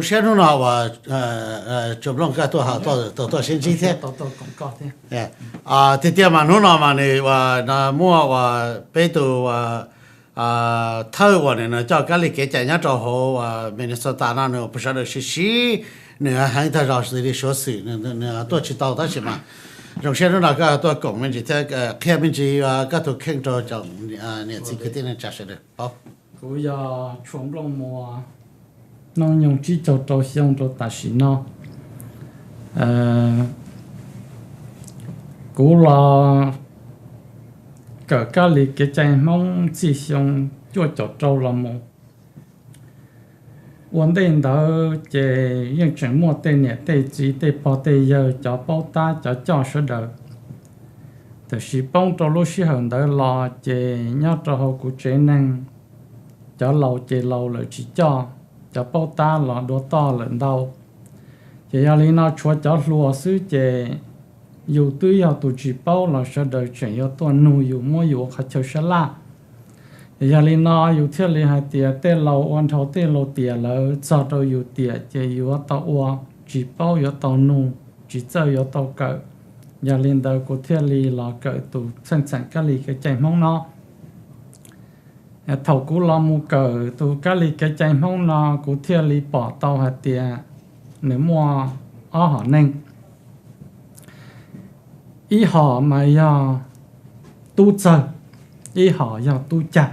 Siab hnub no uas Tsuas Nplooj koj tuaj, tau tuaj sib ntsib thiab. Tiag tiag mas hnub no mas nws uas muaj uas peb tus thawj uas nws coj kab li kev cai nyob rau hauv Minnesota no, nws ua sawv daws sib sib, nws heev tag zog xws li suav xwm, nws tuaj tsis tau tab sis mas zoo siab hnub no koj tuaj koom me ntsis thiab qhia me ntsis koj tus kheej rau cov niam txiv kwv tij neej tsa sawv daws paub. Kuv yog Tsuas Nplooj Muas, hnub nyoog tsib caug rau xyoo rau tam sim no. Kuv los kawm kab li kev cai Hmoob txij xyoo cuaj caum rau los mus. Ua ntej ntawd ces yeej tseem muaj tej niam tej txiv tej pog tej yawg cov paub tab cov coj sawv daws. Tiam sis poob rau lub sij hawm ntawd los ces nyob rau hauv kuv tsev neeg, cov laus ces laus lawm tsis coj, cov paub tab los dua toj lawm ntau. Ces yog li no tshuav cov hluas xwb ces yus twb yog tus tsis paub los sawv daws tseem yuav tuaj nug yus, muab yus ua qhov chaw sab laj. Ces yog li no yus thiaj li hais tias tej laus ua dhau tej laus tiam lawm, txog rau yus tiam ces yuav tau ua, tsis paub yuav tau nug, tsis txawj yuav tau kawm. Yog li ntawd kuv thiaj li los kawm tus txheej txheem kab li kev cai Hmoob no. Thaum kuv los mus kawm tus kab li kev cai Hmoob no kuv thiaj li pom tau hais tias nws muaj ob hom neeg. Ib hom mas yog tub txawg, ib hom yog tub cag.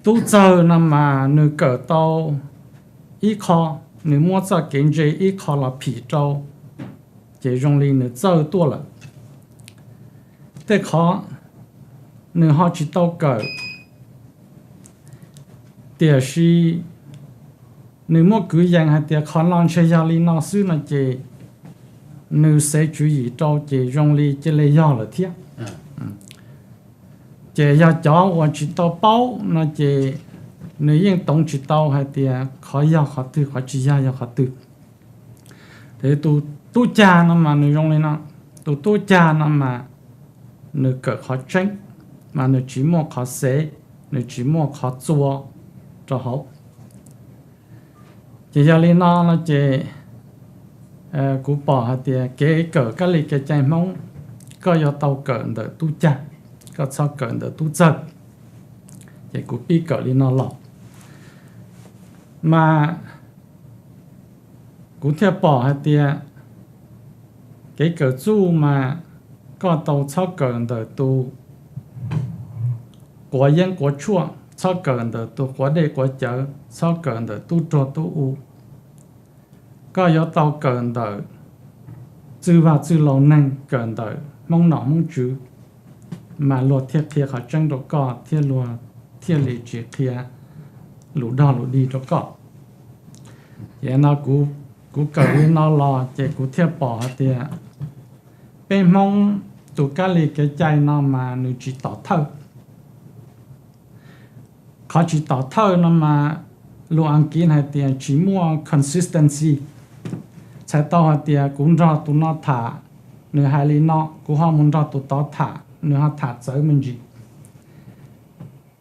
Tub txawg no mas nws kawm tau ib qho, nws muab txoj kev ntse ib qho los phim rau, ces zoo li nws txawj tuaj lawm. Tej qhov nws ho tsis tau kawm, tiam sis nws muaj kwv yees hais tias qhov no ntshe yog li no xwb no ces nws xev tswv yim rau ces zoo li cia li yog lawm thiab. Ces yog cov uas tsis tau paub no ces nws yeej toov tsis tau hais tias qhov yog qhov twg, qhov tsis yog yog qhov twg. Ces tus tub cag no mas nws zoo li no, tus tub cag no mas nws kawm qhov tseeb, mas nws tsis muaj qhov xev, nws tsis muaj qhov txua rau hauv. Ces yog li no no ces kuv pom hais tias kev kawm kab li kev cai Hmoob, koj yuav tau kawm ntawm tub cag, koj txhob kawm ntawm tub txawg. Ces kuv pib kawm li no los, mas kuv thiaj pom hais tias kev kawm txuj mas koj tau txhob kawm ntawm tus quav yeeb quav tshuaj, txhob kawm ntawm tus quav dej quav cawv, txhob kawm ntawm tub rog tub u. Koj yuav tau kawm ntawm txwj vaj txwj laus neeg, kawm ntawm Hmoob nom Hmoob tswv, mas luag thiaj qhia qhov tseeb rau koj thiab luag thiaj li tsis qhia lus dog lus dig rau koj. Ces no kuv kawm li no los ces kuv thiaj pom hais tias peb Hmoob tus kab li kev cai no mas nws tsis tom thawj. Qhov tsis tom thawj no mas lus Askiv hais tias tsis muaj consistency. Txhais tau hais tias kuv nrog tus no tham, nws hais li no, kuv ho mus nrog tus tod tham, nws ho tham txawv me ntsis.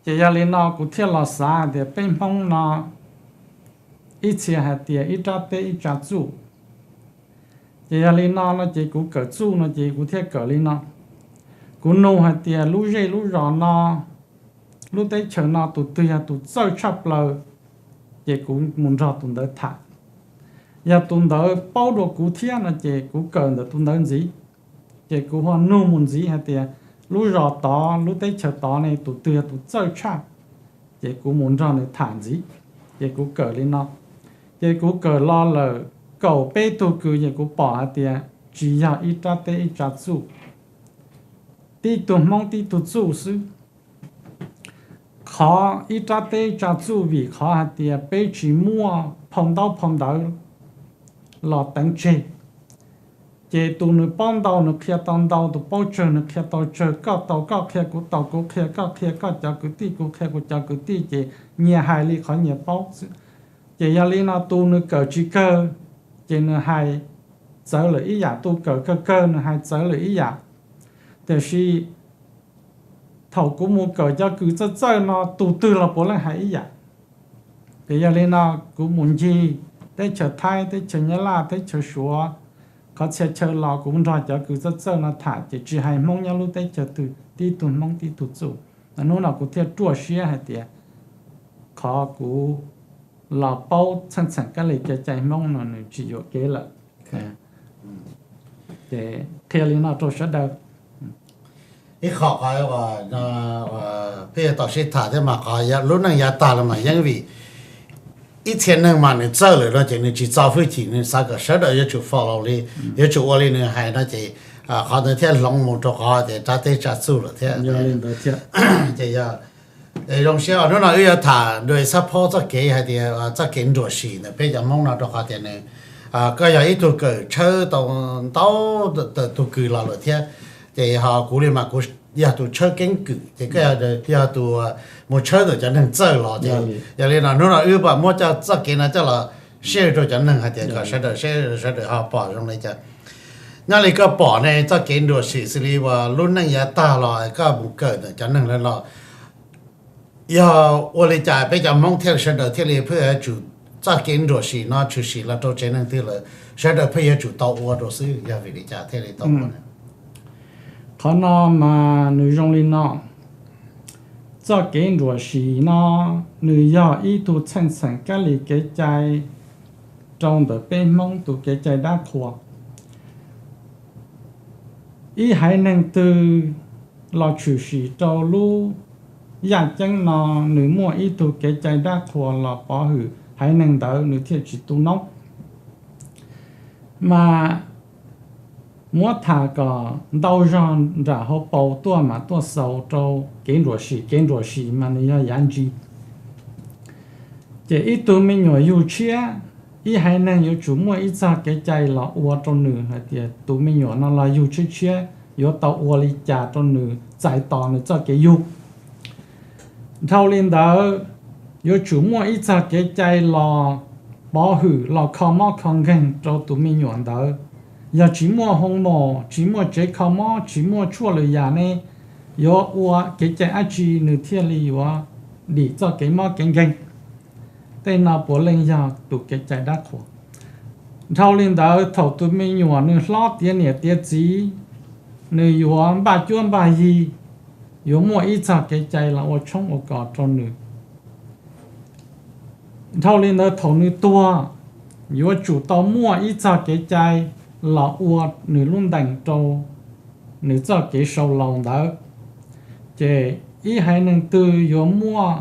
Ces yog li no kuv thiaj los xav hais tias peb Hmoob no ib txhia hais tias ib rab teb ib tsa txuj. Ces yog li no no ces kuv kawm txuj no ces kuv thiaj kawm li no. Kuv nug hais tias lub zej lub zos no, lub teb chaws no tus twg yog tus txawj tshaj plaws, ces kuv mus nrog tus ntawd tham. Yog tus ntawd paub dua kuv thiab no ces kuv kawm ntawm tus ntawd ntxiv. Ces kuv ho nug mus ntxiv hais tias lub zos tod lub teb chaws tod ne tus twg yog tus txawj tshaj, ces kuv mus nrog nws tham ntxiv. Ces kuv kawm li no, ces kuv kawm los lawm kaum peb tug kws ces kuv pom hais tias tsis yog ib rab teb ib tsa txuj, tib tug Hmoob tib tug txuj xwb. Qhov ib rab teb ib tsa txuj vim qhov hais tias peb tsis muaj phau ntaub phau ntawv los teev tseg. Ces tus nws paub ntau nws qhia tau ntau, tus paub tsawg nws qhia tau tsawg, koj tau koj qhia, kuv tau kuv qhia, koj qhia koj cov kwv tij, kuv qhia kuv cov kwv tij, ces nyias hais li qhov nyias paub xwb. Ces yog li no tus nws kawm tsis kawg, ces nws hais txawv lawm ib yam, tus kawm kawg kawg nws hais txawv lawm ib yam. Tiam sis thaum kuv mus kawm cov kws txawj txawj no tus twg los puav leej hais ib yam. Ces yog li no, kuv mus ncig teb chaws Thaib, teb chaws Nyab Laj, teb chaws Suav, qhov txhia chaw los kuv nrog cov kws txawj txawj no tham, ces tsis hais Hmoob nyob lub teb chaws twg, tib tug Hmoob tib tug txuj. Hnub no kuv thiaj ruaj siab hais tias qhov kuv los paub txheej txheem kab li kev cai Hmoob no nws tsis yuam kev lawm. Ces qhia li no rau sawv daws. Ib qho, peb yuav tau sib tham thiab mas qhov lub neej yav tag los mas yeej vim ib txhia neeg mas nws txawj lawm no ces nws tsis txo hwj chim, nws xav kom sawv daws yuav tsum follow li, yuav tsum ua li nws hais no ces qhov ntawd thiaj hloov mus rau qhov tias rab teb tsa txuj lawm thiab. Ces yog zoo siab hnub no wb yuav tham dua ib xab phob txoj kev hais tias txoj kev nruam sim ntawm peb cov Hmoob no rau qhov tias nws, koj yog ib tug kawm tshawb tau ntau tus kws los lawm thiab, ces ho kuv li mas kuv yog tus tshawb keeb kwm ces koj yog tus mus tshawb ntawm cov neeg txawj los ces yog li no hnub no wb mam muab coj txoj kev no coj los share rau cov neeg hais tias kom sawv daws seb sawv daws ho pom zoo li cas. Nyob li koj pom ne txoj kev nruam sim xws li uas lub neej yav tag los koj mus kawm ntawm cov neeg lawv los yog ua li cas peb cov Hmoob thiaj sawv daws thiaj li pheej yuav tsum txoj kev nruam sim no tshwm sim los rau tsev neeg twg lawm sawv daws pheej yuav tsum tau ua rau xwb, yog vim li cas thiaj li tau ua? Qhov no mas nws zoo li no, txoj kev nruam sim no nws yog ib tug txheej txheem kab li kev cai rau ntawm peb Hmoob tus kev cai dab qhuas. Ib haiv neeg twg los tshwm sim rau lub yaj ceeb no, nws muaj ib tug kev cai dab qhuas los pov hwm haiv neeg ntawd nws thiaj tsis tu noob. Mas muab tham kom ntau zog nram hauv paus tuaj mas tuaj xaus rau kev nruam sim. Kev nruam sim mas nws yog yav ntsis. Ces ib tug me nyuam yug tshiab, ib haiv neeg yuav tsum muaj ib txog kev cai los ua rau nws hais tias tus me nyuam no los yug tshiab tshiab yuav tau ua li cas rau nws txais tos nws txoj kev yug. Dhau li ntawd, yuav tsum muaj ib txog kev cai los pov hwm los kho mob kho nkeeg rau tus me nyuam ntawd. Yog tsis muaj hoo mos, tsis muaj tsev kho mob, tsis muaj tshuaj lwm yam ne, yuav ua kev cai dab tsi nws thiaj li yuav dim txoj kev mob kev nkeeg? Tej no puav leej yog tus kev cai dab qhuas. Dhau li ntawd, thaum tus me nyuam nws hlob tiav niam tiav txiv, nws yuav npaj cuab npaj yig, yuav muaj ib txog kev cai los ua tshoob ua kos rau nws. Dhau li ntawd, thaum nws tuag, yuav tsum tau muaj ib txog kev cai los ua nws lub ntees rau nws txoj kev sau laus ntawd. Ces ib haiv neeg twg yuav muaj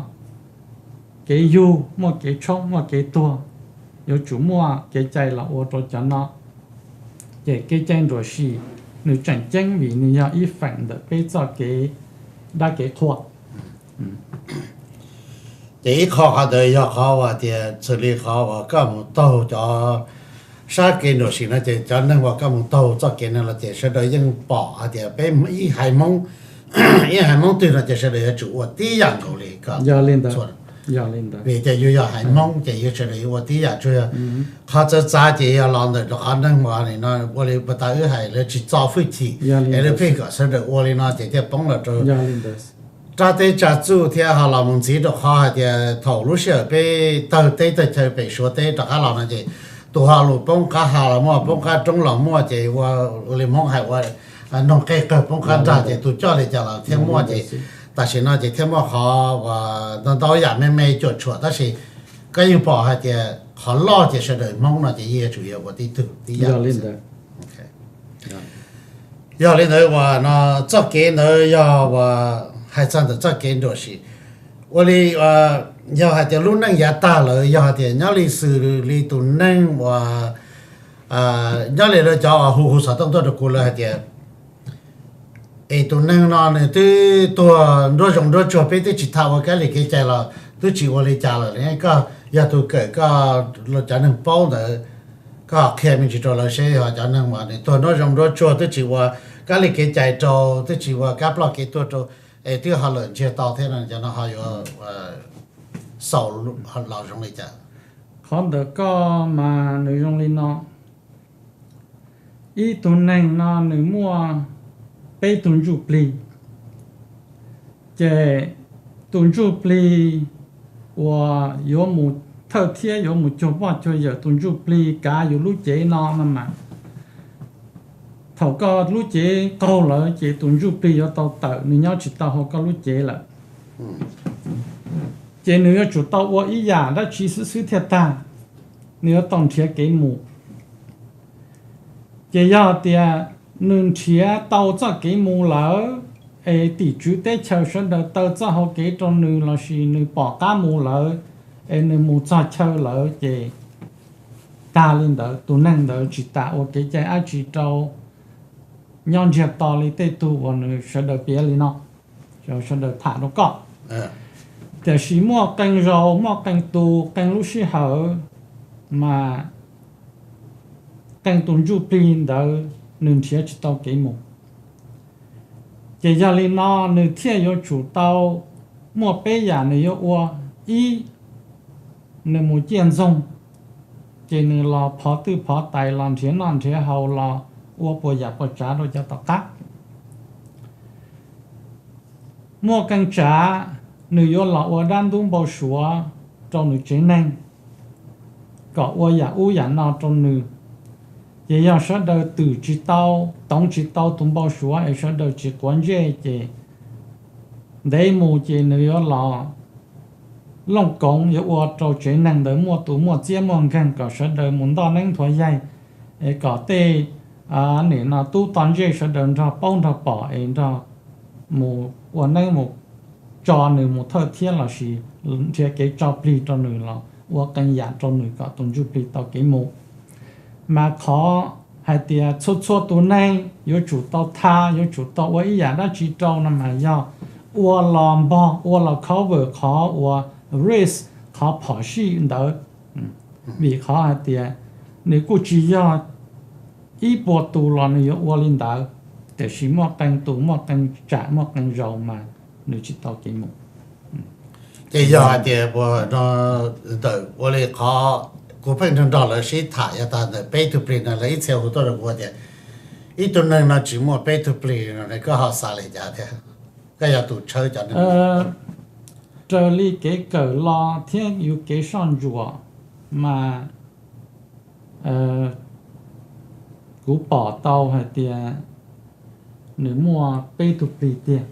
kev yug, muaj kev tshoob, muaj kev tuag, yuav tsum muaj kev cai los ua rau cov no. Ces kev cai nruam sim nws tseem ceeb vim nws yog ib feem ntawm peb txoj kev dab kev qhua. Ces ib qho qhov ntawd yog qhov uas tias xws li qhov uas koj mus taug cov sab kev nruam sim no ces cov neeg uas koj mus taug txoj kev no los ces sawv daws yeej pom hais tias peb ib haiv Hmoob, ib haiv Hmoob twg no ces sawv daws yuav tsum ua tib yam nkaus li ko. Vim tias yus yog haiv Hmoob ces yus sawv daws yuav ua tib yam. Tsuas yog qhov txawv txav ces yog los ntawm rau qhov neeg uas nim no ua li puag ta wb hais lawv tsis txo hwj chim es lawv pheej kom sawv daws ua li no ces thiaj poob los rau rab teb tsa txuj thiab ho los mus ntxiv rau qhov hais tias thaum lub sij hawm peb tawg teb tawg chaw pem Suav teb rov qab los no ces tus ho lus poob qab ha los muaj, poob qab roob los muaj ces ua li Hmoob hais ua noog qej qawg poob qab nrag ces tus coj li cas los thiaj muaj ces tam sim no ces thiaj muaj qhov uas ntau ntau yam me me cuam tshuam tab sis koj yeej pom hais tias qhov loj ces sawv daws Hmoob no ces yeej yuav tsum yog ua tib tug tib yam. Yog li ntawd uas no txoj kev ntawd yog uas hais txog ntawm txoj kev nruam sim ua li yog hais tias lub neej yav tag lawm yog hais tias nyob li xws li tus neeg uas nyob li lawv cov uas hu hu xov tooj tuaj rau kuv lawv hais tias es tus neeg no nws twb tuag nruab zoov nruab tsuag peb twb tsis tham ua kab li kev cai los twb tsis ua li cas lawm, koj yog tus kawm koj cov neeg paub ntawd koj qhia me ntsis rau lawv seb yog cov neeg uas nws tuag nruab zoov nruab tsuag twb tsis ua kab li kev cai rau, twb tsis ua kab ploj kev tuag rau es twb ho lawm ntsiag tau thiab no cov no ho yuav xaus los zoo li cas? Qhov ntawm koj mas nws zoo li no, ib tug neeg no nws muaj peb tug ntsuj plig, ces tus ntsuj plig uas yuav mus thawj thiab yuav mus cuag poj cuag yawm tus ntsuj plig kav yus lub cev no no mas, thaum koj lub cev qaug lawm ces tus ntsuj plig yuav tau tawm, nws nyob tsis tau hauv koj lub cev lawm. Ces nws yuav tsum tau ua ib yam dab tsi xwb xwb thiaj tag, nws yuav tau nrhiav kev mus. Ces yog tias nws nrhiav tau txoj kev mus lawm, es tim tswv teb chaws sawv daws taw txoj hau kev rau nws lossis nws pom qab mus lawm, es nws mus txog chaw lawm ces tag li ntawd, tus neeg ntawd tsis tas ua kev cai dab tsi rau, nyob ntsiag to li tej tug uas nws sawv daws piav li no, sawv daws tham rau koj. Tiam sis muaj qee zaus, muaj qee tus, qee lub sij hawm mas qee tus ntsuj plig ntawd nws nrhiav tsis tau kev mus. Ces yog li no nws thiaj yuav tsum tau muaj peb yam nws yuav ua. Ib, nws mus ciaj ntxoog, ces nws los phov twj phov tais, los nrhiav noj nrhiav haus, los ua puas yam puas tsav rau cov tom qab. Muaj qee tsav, nws yuav los ua dab ntub npau suav rau nws tsev neeg, kom ua yam ub yam no rau nws. Ces yog sawv daws twm tsis tau, toov tsis tau tus npau suav es sawv daws tsis quav ntsej ces ntev mus ces nws yuav los looj koov, yuav ua rau tsev neeg ntawd muaj tus muaj txiab muaj nkeeg, kom sawv daws mus ntoj neeb nthuav yaig, es kom tej nim no tub to ntsej sawv daws nrog paub nrog pom es nrog mus ua neeb mus tso nws mus thawj thiab lossis nrhiav kev tso plig rau nws los ua qee yam rau nws kom tus ntsuj plig tau kev mus. Mas qhov hais tias txhua txhua tus neeg yuav tsum tau tha, yuav tsum tau ua ib yam dab tsi rau no mas yog ua los npog, ua los cover qhov uas risk, qhov phom sij ntawd. Vim qhov hais tias nws kuj tsis yog ib puas tus los nws yuav ua li ntawd, tiam sis muaj qee tus, muaj qee tsam, muaj qee zaus mas nws tsis tau kev mus. Ces yog hais tias ua li qhov kuv pheej nrog nrog lawv sib tham yav tag ntawm peb tug plig no, lawv ib txhia hu tuaj rau kuv tias ib tug neeg no tsis muaj peb tug plig no, koj ho xav li cas thiab? Koj yog tus tshawb cov neeg. Raws li kev kawm los thiab yus kev soj ntsuam mas kuv pom tau hais tias nws muaj peb tug plig tiag.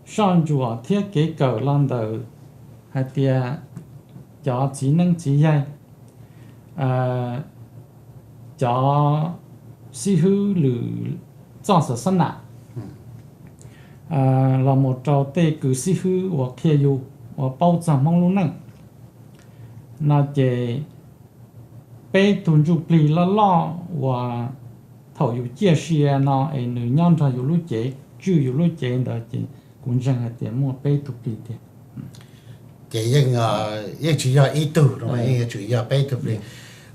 Soj ntsuam thiab kev kawm los ntawm hais tias cov txiv neeb txiv yaig, cov xib hwb lwm txoj xas xab nam, los mus rau tej kws xib hwb uas qhia yus, uas paub txog Hmoob lub neej no ces peb tug ntsuj plig loj loj uas thaum yus ciaj sia no es nws nyob nrog yus lub cev, tswj yus lub cev ntawd ces kuv ntseeg hais tias muaj peb tug plig tiag. Ces yeej tsis yog ib tug, yeej tsis yog peb tug plig.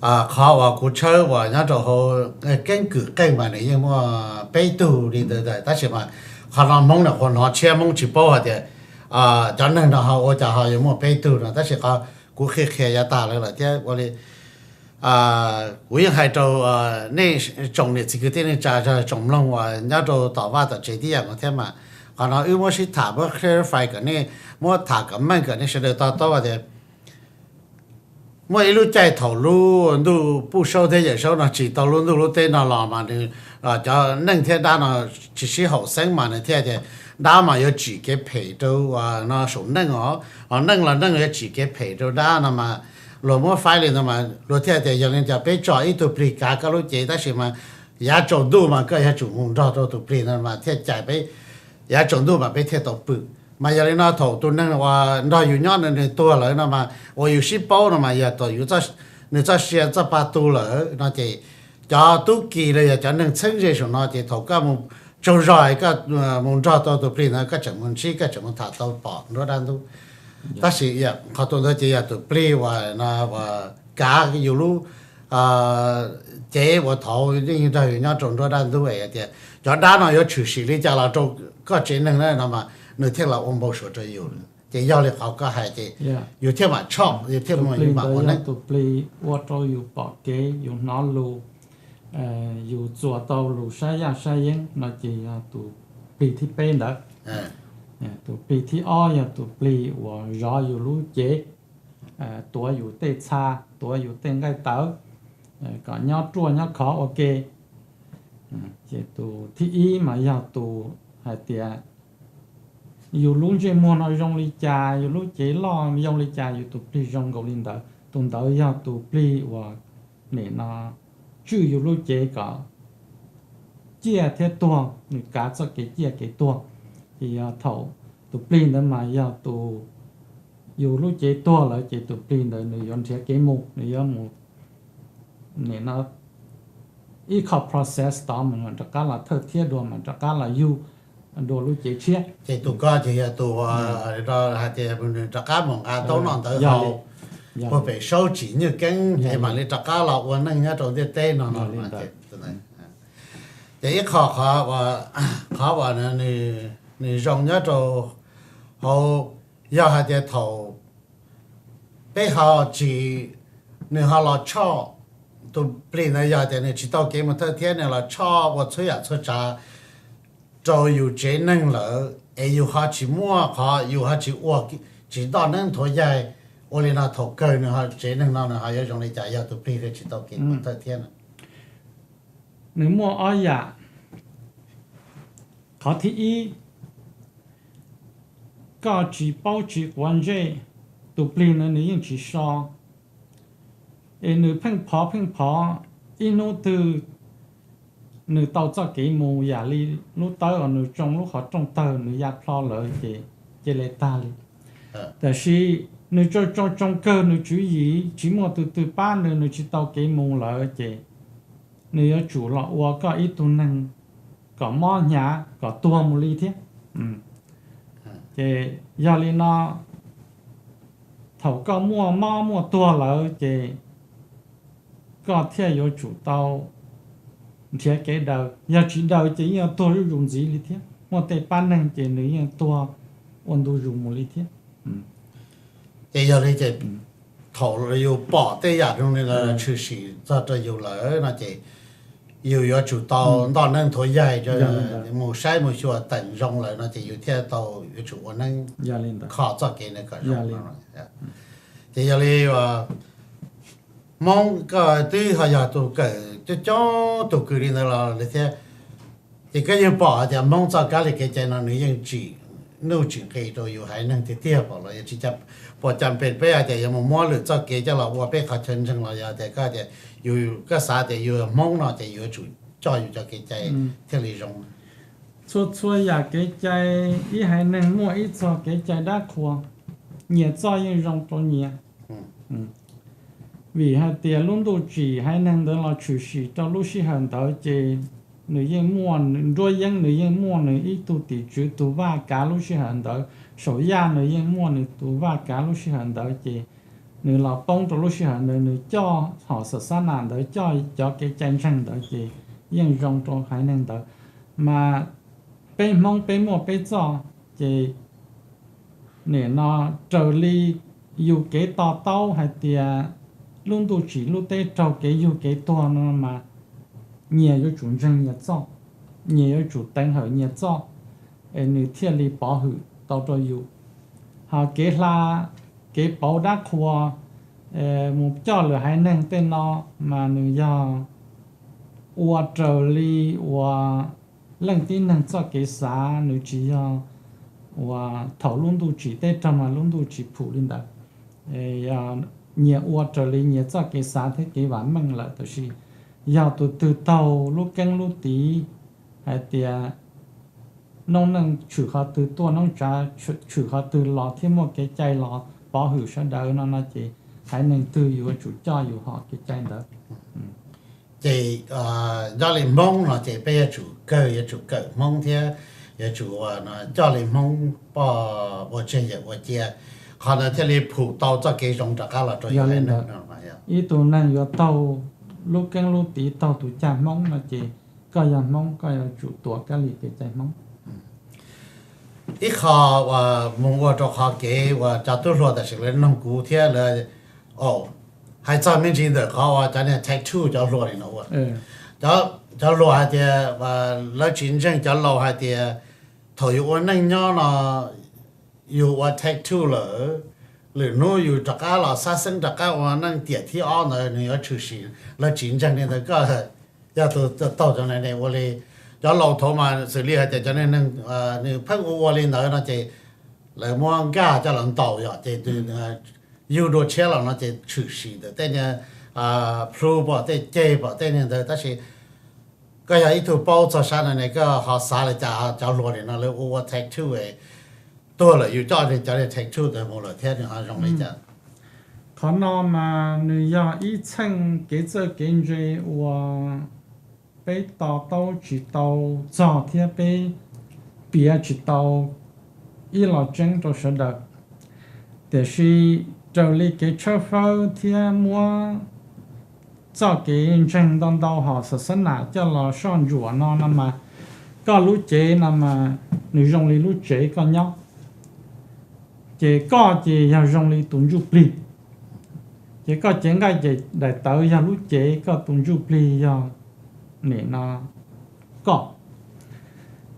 Qhov uas kuv tshawb uas nyob rau hauv keeb kwm qeej mas nws yeej muaj peb tug li ntawd, tab sis mas qhov no Hmoob no qhuav hnov tshiab, Hmoob tsis paub hais tias cov neeg no ho ua cas ho yuav muaj peb tug no, tab sis qhov kuv qhia qhia yav tag lawm lawm thiab ua li kuv yeej hais rau nej tsoom niam txiv kwv tij neej tsa, tsoom mloog uas nyob rau tom vaj tom tsev tib yam nkaus thiab mas, qhov no wb muab sib tham, muab clarify kom nej, muab tham kom meej kom nej sawv daws to taub tias muaj ib lub caij thaum lub ntuj Pub Saub thiab Yawm Saub no tsim tau lub ntuj lub teb no los mas nws, cov neej thiab dab no tsis sib haum xeeb mas nws thiaj tias dab mas yuav tsim kev phem rau no saum neej os, ho neej los neej yuav tsim kev phem rau dab no mas luag muab faib li ntawd mas luag thiaj tias yog li cas peb tso ib tug plig kav koj lub cev tab sis mas yav tsaus ntuj mas koj yuav tsum mus nrog rau tus plig no mas thiaj cais peb, yav tsaus ntuj mas peb thiaj tau pw. Mas yog li no thaum tus neeg uas nrog yus nyob no nws tuag lawm no mas uas yus sib paub no mas yog thaum yus, nws txoj sia txoj pa tu lawm no ces cov tub ki los yog cov neeg txheeb ze saum no ces thaum koj mus tsaug zog koj mus nrog tau tus plig ntawd koj tseem mus ntsib, koj tseem mus tham tau pom nruab dab ntub. Tab sis qhov tus ntawd ces yog tus plig uas kav yus lub cev uas thaum yeej nrog yus nyob rau nruab dab ntub es tias cov dab no yuav tshwm sim li cas los rau koj tsev neeg na no mas nws thiaj los ua npau suav rau yus. Ces yog li qhov koj hais ces yus thiaj mam tshoj, yus thiaj mus yus mam ua neej. Tus plig ua rau yus pom kev, yus hnov lus, yus txuas tau lus sab yaj sab yeeb no ces yog tus plig thib peb ntawd. Tus plig thib ob yog tus plig uas zov yus lub cev, tuav yus tej txha, tuav yus tej nqaij tawv, kom nyob ruaj nyob khov ua ke. Ces tus thib ib mas yog tus hais tias yus lub ntsej muag no zoo li cas, yus lub cev loj zoo li cas, yus tus plig zoo nkaus li ntawd. Tus ntawd yog tus plig uas nim no tswj yus lub cev kom ciaj thiab tuag, nws kav txoj kev ciaj kev tuag. Ces yog thaum tus plig ntawd mas yog tus, yus lub cev tuag lawm ces tus plig ntawd nws yuav nrhiav kev mus, nws yuav mus nim no ib qho process tod mas rov qab los thawj thiab dua mas rov qab los yug dua lub cev tshiab. Ces tus ko ces yog tus hais tias nws rov qab mus nqa ntaub noj ntawv haus puag pem saub tsim nyuj keeb es mam li rov qab los ua neej nyob rau ntiaj teb no no. Ces ib qho qhov uas nws zoo nyob rau hauv, yog hais tias thaum peb ho tsis, nws ho los tshoj, tus plig ntawd yog tias nws tsis tau kev mus thawj thiab nws los tshoj ua txhua yam txhua tsav rau yus tsev neeg lawm es yus ho tsis muaj qhov, yus ho tsis ua, tsis ntoj neeb nthuav yaig, ua li no thaum kawg nws ho tsev neeg no nws ho yuav zoo li cas yog tus plig tsis tau kev mus thawj thiab no? Nws muaj ob yam. Qhov thib ib, koj tsis paub tsis quav ntsej, tus plig ntawd nws yeej tsis so, es nws pheej phov pheej phov, ib hnub twg nws tau txoj kev mus yam li lub tawb uas nws tsoo lub qhov rooj tawg nws ya plho lawm ces cia li tag li. Tab sis nws tsoo tsoo tsoo kawg nws tswv yim tsis muaj tus twg pab nws, nws tsis tau kev mus lawm ces nws yuav tsum los ua koj ib tug neeg kom mob hnyav kom tuag mus li thiab. Ces yog li no, thaum koj muaj mob muaj tuag lawm ces koj thiaj yuav tsum tau nrhiav kev daws, yog tsis daws ces yeej yuav tuag zuj zus ntxiv li thiab. Muaj tej pab neeg ces nws yeej tuag ua ntu zus mus li thiab. Ces yog li ces thaum yus pom tej yam zoo li no tshwm sim txog rau yus lawm no ces yus yuav tsum tau ntoj neeb nthuav yaig, mus saib mus xyuas teem zoo lawm no ces yus thiaj tau yuav tsum ua neeb kho txoj kev no kom zoo. Ces yog li Hmoob koj twb ho yog tus kawm coob coob tus kws li ntawd los li thiab, ces koj yeej pom hais tias Hmoob txoj kab li kev cai no nws yeej tsim nuj tsim nqis rau yus haiv neeg tiag tiag pom los yog tsis, puas cas peb hais tias yuav mus muab lwm txoj kev coj los ua peb qhov chaw ntseeg los yog tias koj tias yus, koj xav tias yus Hmoob no ces yus yuav tsum coj yus cov kev cai thiaj li zoo. Txhua txhua yam kev cai, ib haiv neeg muaj ib txoj kev cai dab qhuas, nyias txoj yeej zoo rau nyias. Vim hais tias lub ntuj tsim haiv neeg ntawd los tshwm sim rau lub sij hawm ntawd ces nws yeej muaj nruab yeeb, nws yeej muaj nws ib tug tim tswv tus vaj kav lub sij hawm ntawd, saum yaj nws yeej muaj nws tus vaj kav lub sij hawm ntawd ces nws los poob rau lub sij hawm ntawd nws coj hom xam xab nas ntawd, coj cov kev cai ntseeg ntawd ces yeej zoo rau haiv neeg ntawd. Mas peb Hmoob peb muaj peb txoj, ces nim no raws li yus kev to taub hais tias lub ntuj tsim lub teb raug kev yug kev tuag no mas nyias yuav tsum ntseeg nyias txoj, nyias yuav tsum teev hawm nyias txoj, es nws thiaj li pov hwm tau rau yus. Ho kev hla, kev pauv dab qhuas mus coj lwm haiv neeg tej no mas nws yog ua raws li uas leej tib neeg txoj kev xav, nws tsis yog uas thaum lub ntuj tsim teb raug mas lub ntuj tsis phum li ntawd. Nyias ua raws li nyias txoj kev xav thiab kev vam meej lawm, tab sis yog tus twg taug lub keeb lub tiv hais tias noob neej tshwm qhov twg tuaj, noob tsav tshwm qhov twg los thiab muaj kev cai los pov hwm sawv daws no no ces haiv neeg twg yuav tsum coj yus hom kev cai ntawd. Ces nyob li Hmoob no ces peb yuav tsum kawg, yuav tsum kawm Hmoob thiab yuav tsum coj li Hmoob poj ua tseg yawm ua cia, qhov ntawd thiaj li phum tau txoj kev zoo rov qab los rau yus. Ib tug neeg yuav taug lub keeb lub tiv taug tus cag Hmoob no ces koj yog Hmoob koj yuav tsum tuav kab li kev cai Hmoob. Ib qho uas mus ua rau qhov kev uas cov tub hluas tam sim lawv noog kuv thiab lawv, hais txog me ntsis ntawm qhov uas cov niag tattoo cov hluas li no ua, cov hluas hais tias lawv tsis ntseeg cov laus hais tias thaum yus ua neej nyob no yus ua tattoo lawm lwm hnub yus rov qab los xab xeeb rov qab ua neej tiam thib ob ntawd nws yuav tshwm sim, lawv tsis ntseeg li ntawd koj yog tus taug cov neeg ua li. Cov laus thaud mas xws li hais tias cov neeg nws pheej ua ua li ntawd no ces lawv muab nkaj coj los ntaus yom, ces yug dua tshiab los no ces tshwm sim ntawm tej niag plhu pom tej ceg pom tej niag ntawd. Tab sis koj yog ib tug paub txog sab no ne, koj ho xav li cas cov hluas nim no lawv ua ua tattoo tuag lawm yus coj cov tattoo ntawd mus lawm thiab nws ho zoo li cas? Qhov no mas nws yog ib txheej kev txawj kev ntse uas peb to taub tsis tau txog thiab peb piav tsis tau ib los tseeb rau sawv daws. Tiam sis raws li kev tshawb fawb thiab muab txoj kev ntseeg ntau ntau hom xas xab nam coj los soj ntsuam no no mas, koj lub cev no mas nws zoo li lub tsev koj nyob, ces koj ces yog zoo li tus ntsuj plig. Ces koj cev nqaij daim tawv yog lub cev, koj tus ntsuj plig yog nim no koj.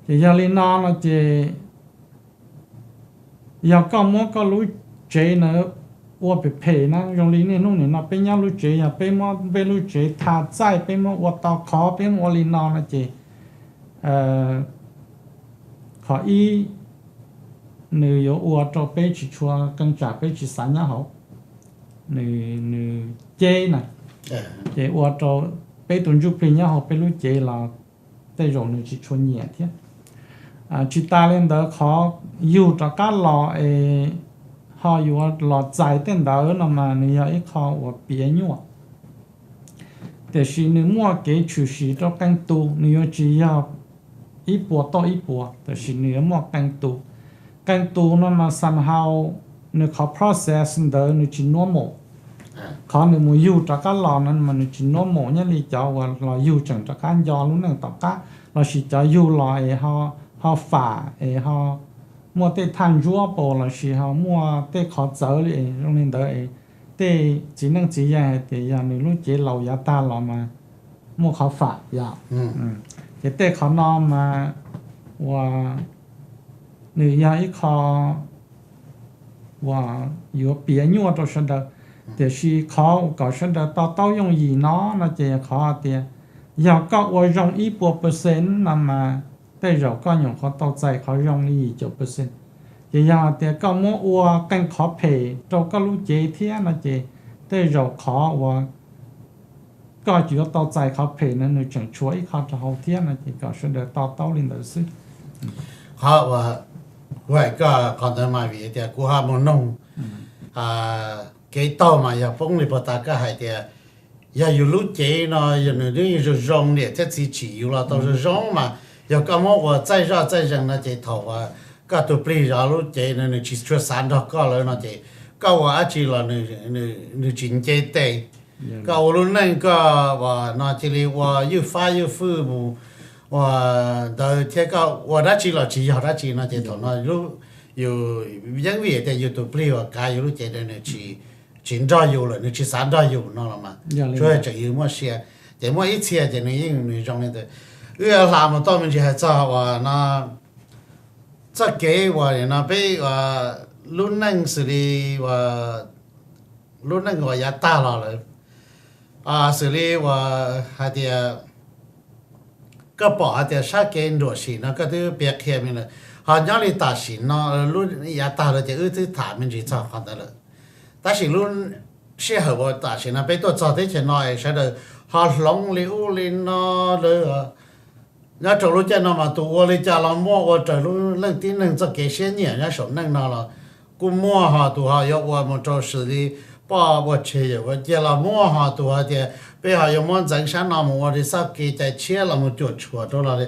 Ces yog li no no ces yog koj muab koj lub tsev na ua phem phem na, zoo li niaj hnub nim no peb nyob lub tsev, yog peb muab peb lub tsev tha txaij, peb muab ua tau khov, peb muab ua li no no ces qhov ib, nws yuav ua rau peb tsis tshua qee tsam peb tsis xav nyob hauv nws ceb na, ces ua rau peb tus ntsuj plig nyob hauv peb lub cev los tej zaum nws tsis tshua nyiam thiab. Tsis tas li ntawd, qhov yug rov qab los es ho yuav los txais tej ntawd no mas nws yog ib qho uas piav nyuaj. Tiam sis nws muaj kev tshwm sim rau qee tus, nws yuav tsis yog ib puas toj ib puas, tiam sis nws yuav muaj qee tus. Qee tus no mas somehow nws qhov process ntawd nws tsis normal. Qhov nws mus yug rov qab los no mas nws tsis normal nyob li cov uas los yug tseem rov qab nco lub neej tom qab, lossis cov yug los es ho fam es ho muaj tej thaj ntsuab pam lossis ho muaj tej qhov txawv li zoo li ntawd es tej txiv neej txiv yaig hais tias yog nws lub cev laus yav tag los mas muaj qhov fam yom. Ces tej qhov no mas uas nws yog ib qho uas yuav piav nyuaj rau sawv daws. Tiam sis qhov uas kom sawv daws to taub yooj yim no no ces qhov tias yog koj ua zoo ib puas percent no mas tej zaum koj nyuam qhuav tau txais qhov zoo li yim caum percent. Ces yog hais tias koj muab ua qee qhov phem rau koj lub cev thiab no ces tej zaum qhov uas koj yuav tau txais qhov phem no nws tseem tshuav ib qho rau hauv thiab no ces kom sawv daws to taub li ntawd xwb. Qhov uas kuv hais koj qhov ntawd mas vim tias kuv ho mus noog kev taug mas yog poob li puag ta koj hais tias yog yus lub cev no yog nws twb zoo zoo, niam thiab txiv tsim yus los tau zoo zoo mas yog koj muab ua txaij zoj txaij zeeg no ces thaum uas koj tus plig zov lub cev no nws tsis tshua xav nrog koj lawm no ces koj ua dab tsi los nws tsis nce tes. Koj ua lub neej koj no cia li ua ywj fab ywj fwj mus ua ntawd thiab koj ua dab tsi los tsis yog dab tsi no ces thaum no yus yeej vim tias yus tus plig uas kav yus lub cev nws tsis nrog yus lawm, nws tsis xav nrog yus no los mas tsuas tseem yus muaj sia. Ces muaj ib txhia ces nws yeej nws zoo li ntawd. Wb hla mus tau me ntsis hais txog uas no txoj kev uas no peb lub neej xws li uas lub neej uas yav tag los lawm, xws li uas hais tias koj pom hais tias sab kev nruam sim no koj twb piav qhia me lawm, ho nyob li tam sim no lub yav tag lawm ces wb twb tham me ntsis txog qhov ntawd lawm. Tab sis lub sij hawm uas tam sim no peb tuaj txog teb chaws no es sawv daws ho hloov li ub li no lawm. Nyob rau lub caij no mas tus ua li cas los muaj ua raws lub neej tib neeg txoj kev siab nyiam nyob saum neej no los kuj muaj, ho tus ho yuav ua mus rau xws li poj ua tseg yawm ua cia los muaj, ho tus ho tias peb ho yuav muab ntxeev sab no mus ua li txoj kev cai tshiab los mus cuam tshuam rau los li.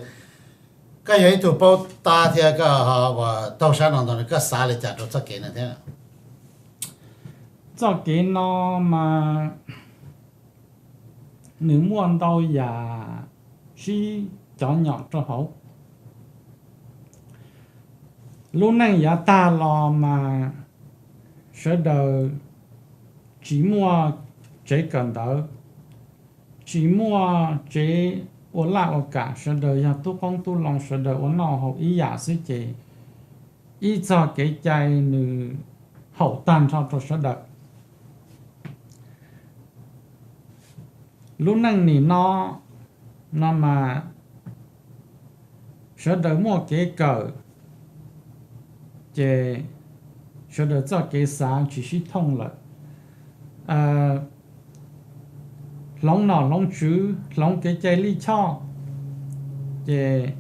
Koj yog ib tug paub tab thiab koj ho ua taug sab no ntag, koj xav li cas rau txoj kev no thiab? Txoj kev no mas nws muaj ntau yam sib cov nyom rau hauv. Lub neej yav tag los mas sawv daws tsis muaj tsev kawm ntawv, tsis muaj tsev ua laj ua kam, sawv daws yog tub qoob tub loo, sawv daws ua noj haus ib yam xwb ces ib txog kev cai nws haum tag nrho rau sawv daws. Lub neej nim no no mas sawv daws muaj kev kawm, ces sawv daws txoj kev xav tsis sib thooj lawm. Hloov nom hloov tswv, hloov kev cai lij choj, ces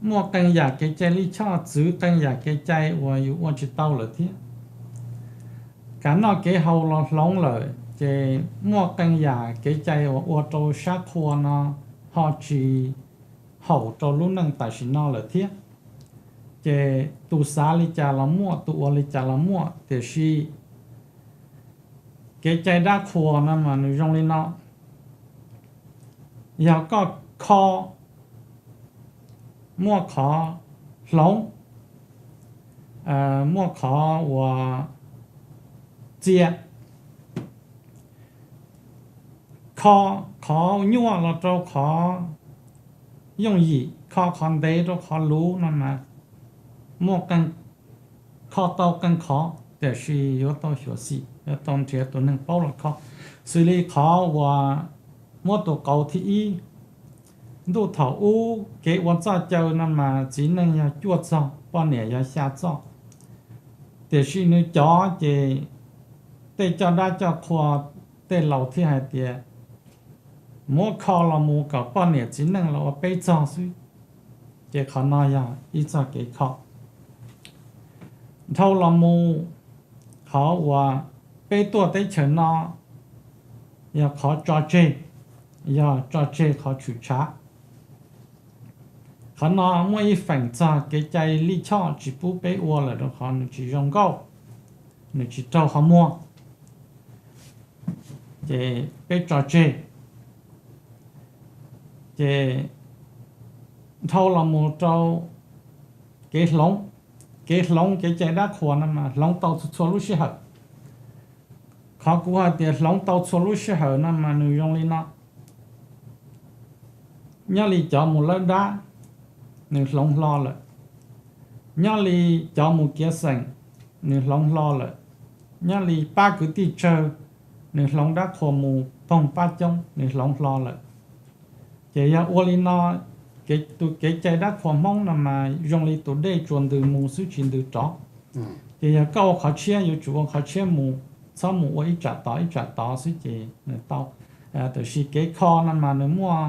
muaj qee yam kev cai lij choj txwv qee yam kev cai uas yus ua tsis tau lawm thiab. Kev noj kev haus los hloov lawm, ces muaj qee yam kev cai uas ua rau sab qhua no ho tsis haum rau lub neej tam sim no lawm thiab. Ces tus xav li cas los muaj, tus ua li cas los muaj, tiam sis kev cai dab qhuas no mas nws zoo li no: yog koj kho, muaj qhov hloov, muaj qhov uas txia, kho qhov nyuaj los rau qhov yooj yim, kho qhov ntev rau qhov luv no mas muaj, kho tau qee qhov, tiam sis yuav tau xyuam xim, yuav tau nrhiav tus neeg paub los kho. Xws li qhov uas muab tus qauv thib ib, ntuj thaum ub kev ua txoj caw no mas txiv neej yog cuaj txog, poj niam yog xya txoj, tiam sis nws cov ces tej coj dab coj qhua, tej laus thiaj hais tias muab kho los mus kom poj niam txiv neej los ua peb txog xwb. Ces qhov no yog ib txoj kev kho. Dhau los mus, qhov uas peb tuaj teb chaws no yog qhov tso tseg, yog tso tseg qhov tshwm tshav. Qhov no muaj ib feem txog kev cai lij choj tsis pub peb ua lawm rau qhov nws tsis zoo nkauj, nws tsis raug qhov muag, ces peb tso tseg. Ces dhau los mus rau kev hloov, kev hloov kev cai dab qhuas no mas hloov tau txhua txhua lub sij hawm. Qhov kuv hais tias hloov tau txhua lub sij hawm no mas nws zoo li no: nyob li cov mus lawb dab, nws hloov hlo lawm. Nyob li cov mus kiav xeem, nws hloov hlo lawm. Nyob li pab kwv tij tsawg, nws hloov dab qhuas mus poog pab coob, nws hloov hlo lawm. Ces yog ua li no, tus kev cai dab qhuas Hmoob no mas zoo li tus dej tsuas ntws mus xwb tsis ntws rov. Ces yog koj ua qhov tshiab yuav tsum ua qhov tshiab mus, txhob mus ua ib tsam tod ib tsam tod xwb ces nws tau. Tiam sis kev kho no mas nws muaj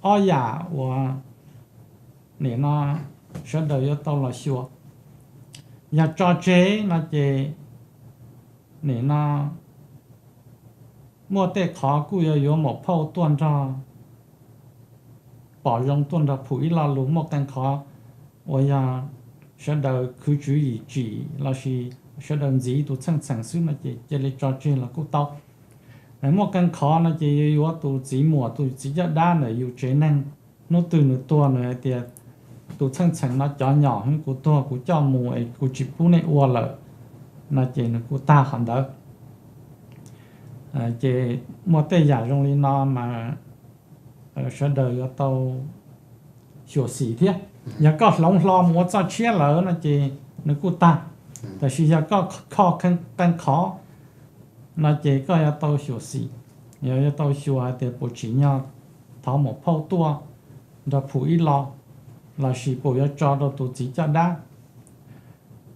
ob yam uas nim no sawv daws yuav tau los xyuas. Yog tso tseg no ces nim no muaj tej qhov kuj yuav yuav maum phauj tuaj nrog pom zoo, tuaj nrog phum ib lo lus. Muaj qee qhov uas yog sawv daws khwv tswv yim tsim lossis sawv daws ntxiv tus txheej txheem xwb no ces cia li tso tseg los kuj tau. Muaj qee qhov no ces yuav yuav tus txiv muam tus txiv caj dab ntawm yus tsev neeg, hnub twg nws tuag nws hais tias tus txheej txheem no cov nyom, kuv tuag kuv coj mus es kuv tsis pub nej ua lawm, no ces nws kuj tag qhov ntawd. Ces muaj tej yam zoo li no mas sawv daws yuav tau xyuam xim thiab. Yog koj hloov hlo mus ua txoj tshiab lawm no ces nws kuj tag, tab sis yog koj kho qee qhov no ces koj yuav tau xyuam xim, yog yuav tau xyuas hais tias puas tsim nyog thov maum phauj tuaj nrog phum ib lo, lossis puas yuav tso rau tus txiv caj dab.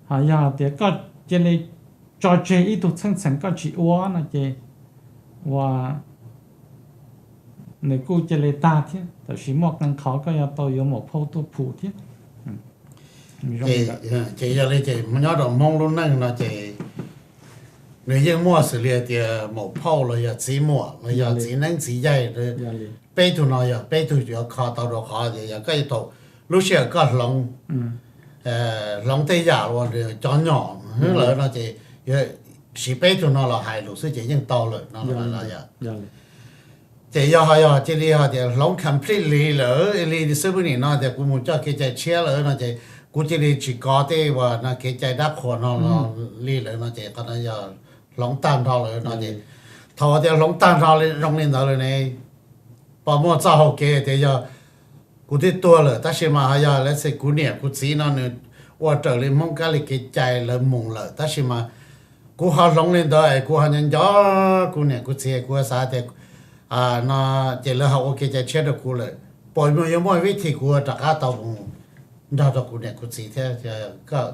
Ho yog tias koj cia li tso tseg ib tug txheej txheem koj tsis ua no ces ua nws kuj cia li tag thiab, tab sis muaj qee qhov koj yuav tau yuav maum phauj tuaj phum thiab. Ces yog li ces nyob rau Hmoob lub neej no ces nws yeej muaj xws li tias maum phauj los yog txiv muam los yog txiv neeb txiv yaig, peb tug no yog peb tug yuav kho tau rau qhov tias yog koj yuav tau lub sij hawm koj hloov, hloov tej yam uas cov nyom lawm no ces siv peb tug no los hais lus xwb ces yeej tau lawm no. Ces yog ho yog cia li ho tias hloov completely lawm li xwb, peb nim no tias kuv mus coj kev cai tshiab lawm no ces kuv cia li tsis kov tej uas no kev cai dab qhuas no li lawm no ces qhov no yog hloov tag nrho lawm no ces, thaum tias hloov tag nrho zoo li ntawd lawm ne, puas muaj txoj hau kev tias yog kuv twb tuag lawm tab sis mas ho yog let's say kuv niam kuv txiv no nws ua raws li Hmoob kab li kev cai lawv mus lawm, tab sis mas kuv ho hloov li ntawd es kuv ho nco nco kuv niam kuv txiv, kuv xav tias no ces lawv ho ua kev cai tshiab rau kuv lawm. Puas yuav muaj vib thi kuv rov qab tau mus nrog rau kuv niam kuv txiv thiab,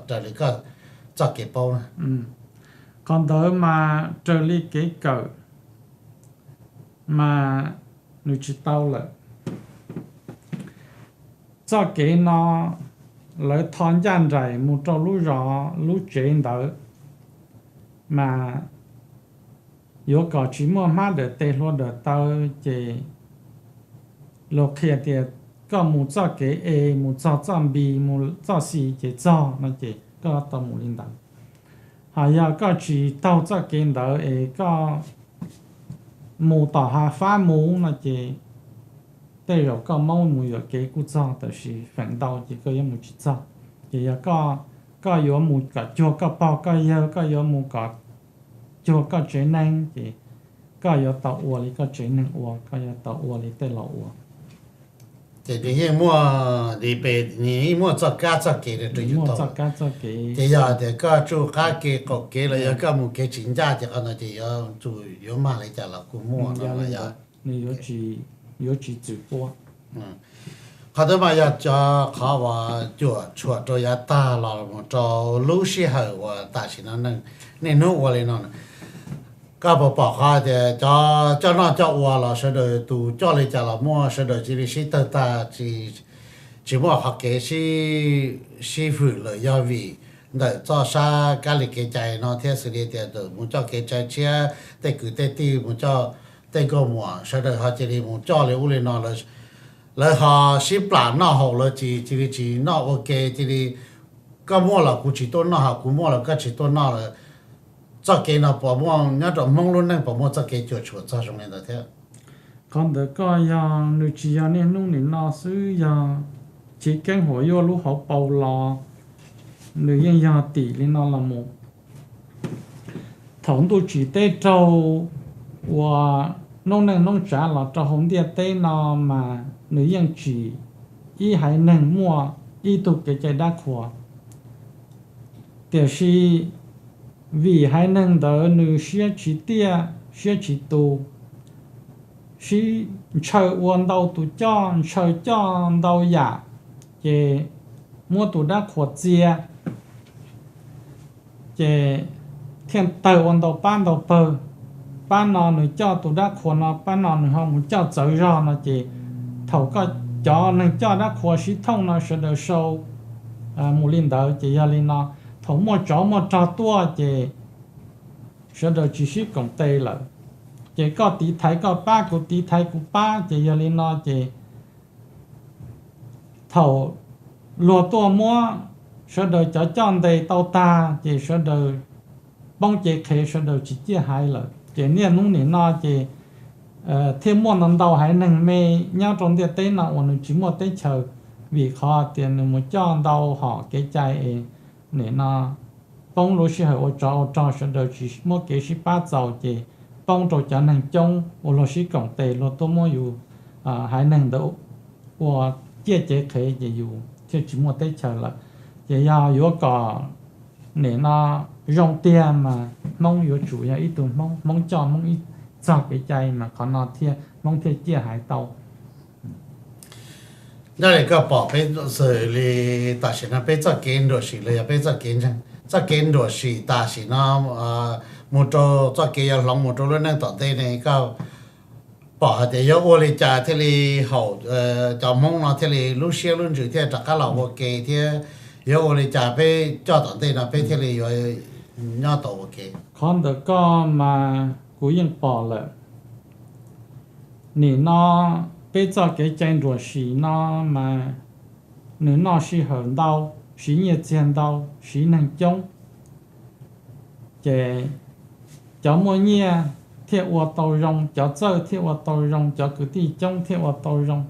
raws li koj txoj kev paub na? Qhov ntawd mas raws li kev kawm mas nws tsis tau lawm. Txoj kev no lawv tho ncaj nraim mus rau lub zos lub tsev ntawd, mas yuav kom tsis muaj hmab dawm tes hlua dawm taw, ces luag qhia tias koj mus txoj kev A, mus txog txoj B, mus txoj C ces txog no ces koj tau mus li ntawd. Ho yog koj tsis taug txoj kev ntawd es koj mus tom hav fab mus no ces tej zaum koj maub mus yuam kev kuj txog, tab sis feem ntau ces koj yuav mus tsis txog. Ces yog koj yuav mus kom cuag koj pog koj yawg, koj yuav mus kom cuag koj tsev neeg, ces koj yuav tau ua li koj tsev neeg ua, koj yuav tau ua li tej laus ua. Ces nws yeej muaj li pes, nws yeej muaj txoj kab txoj kev rau yus tau. Ces yog tias koj tsuj qab kev qaum kev los yog koj mus kev tsis ncaj ces qhov no ces yuav tsum yuav mag li cas los kuj muaj no. Nws yuav tsis txwm puab. Qhov twg mas yog cov qhov uas cuam tshuam rau yav tag los mus rau lub sij hawm uas tam sim no niaj hnub ua li no. Koj puas pom qhov tias cov coj noj coj ua los sawv daws tus coj li cas los muaj, sawv daws cia li sib tawg tag, tsis muaj qhov kev sib hwm lawm, yog vim ntawm txoj sab kab li kev cai no thiab, xws li tias mus coj kev cai tshiab, tej kwv tej tij mus coj, tej nkauj muam sawv daws ho cia li mus coj li ub li no, lawv ho sib plam noj haus, lawv cia li tsis noj ua ke, cia li koj muaj los kuv tsis tuaj noj, ho kuv muaj los koj tsis tuaj noj lawm. Txoj kev no puas muaj nyob rau Hmoob lub neej, puas muaj txoj kev cuam tshuam txog zoo li ntawd thiab? Qhov ntawd koj yog nws tsis yog niaj hnub nim no xwb, yog chiv keeb huam yuaj lub hauv paus los nws yeej yog tim li no los mus. Thaum ntuj tsim teb raug ua noob neej noob tsav los rau hauv ntiaj teb no mas nws yeej tsim ib haiv neeg muaj ib tug kev cai dab qhuas. Tiam sis vim haiv neeg ntawd nws siab tsis tiaj siab tsis tus, sib ntshaw ua ntau tus coj, ntshaw coj ntau yam, ces muab tus dab qhuas txia, ces thiaj tawg ua ntau pab ntau pawg. Pab no nws coj tus dab qhuas no, pab no nws ho mus coj txawv zog no ces thaum koj cov neeg coj dab qhuas sib thooj no sawv daws sau mus li ntawd ces yog li no, thaum muaj tsov muaj rog tuaj ces sawv daws tsis sib koom tes lawm. Ces koj tiv thaiv koj pab, kuv tiv thaiv kuv pab, ces yog li no ces thaum luag tuaj muab sawv daws cov coj ntes tau tag ces sawv daws poob cev qhev, sawv daws tsis ciaj haiv lawm. Ces niaj hnub nim no ces thiaj muaj ntau ntau haiv neeg me nyob rau ntiaj teb no uas nws tsis muaj teb chaws, vim qhov tias nws mus coj ntau hom kev cai es nim no poob lub sij hawm ua tsov ua rog, sawv daws tsis muaj kev sib pab txaus ces poob rau cov neeg coob uas luag sib koom tes luag tuaj muab yus haiv neeg ntawd ua ciaj cev qhev ces yus thiaj tsis muaj teb chaws lawm. Ces yog yuav kom nim no zoo tiag mas Hmoob yuav tsum yog ib tug Hmoob, Hmoob coj Hmoob ib txog kev cai mas qhov no thiaj Hmoob thiaj ciaj haiv tau. Nyob li koj pom peb xws li tam sim no peb txoj kev nruam sim los yog peb txoj kev ntseeg, txoj kev nruam sim tam sim no mus rau txoj kev yuav hloov mus rau lub neej tom ntej ne, koj pom hais tias yuav ua li cas thiaj li haum cov Hmoob no thiaj li lub siab lub ntsws thiaj rov qab los ua ke thiab yuav ua li cas peb coj tom ntej no peb thiaj li yuav nyob tau ua ke? Qhov ntawm koj mas kuv yeej pom lawm. Nim no peb txoj kev cai nruam sim no mas nws noj sij hawm ntau, siv nyiaj txiag ntau, siv neeg coob, ces cov muaj nyiaj thiaj ua tau zoo, cov txawj thiaj ua tau zoo, cov kwv tij coob thiaj ua tau zoo.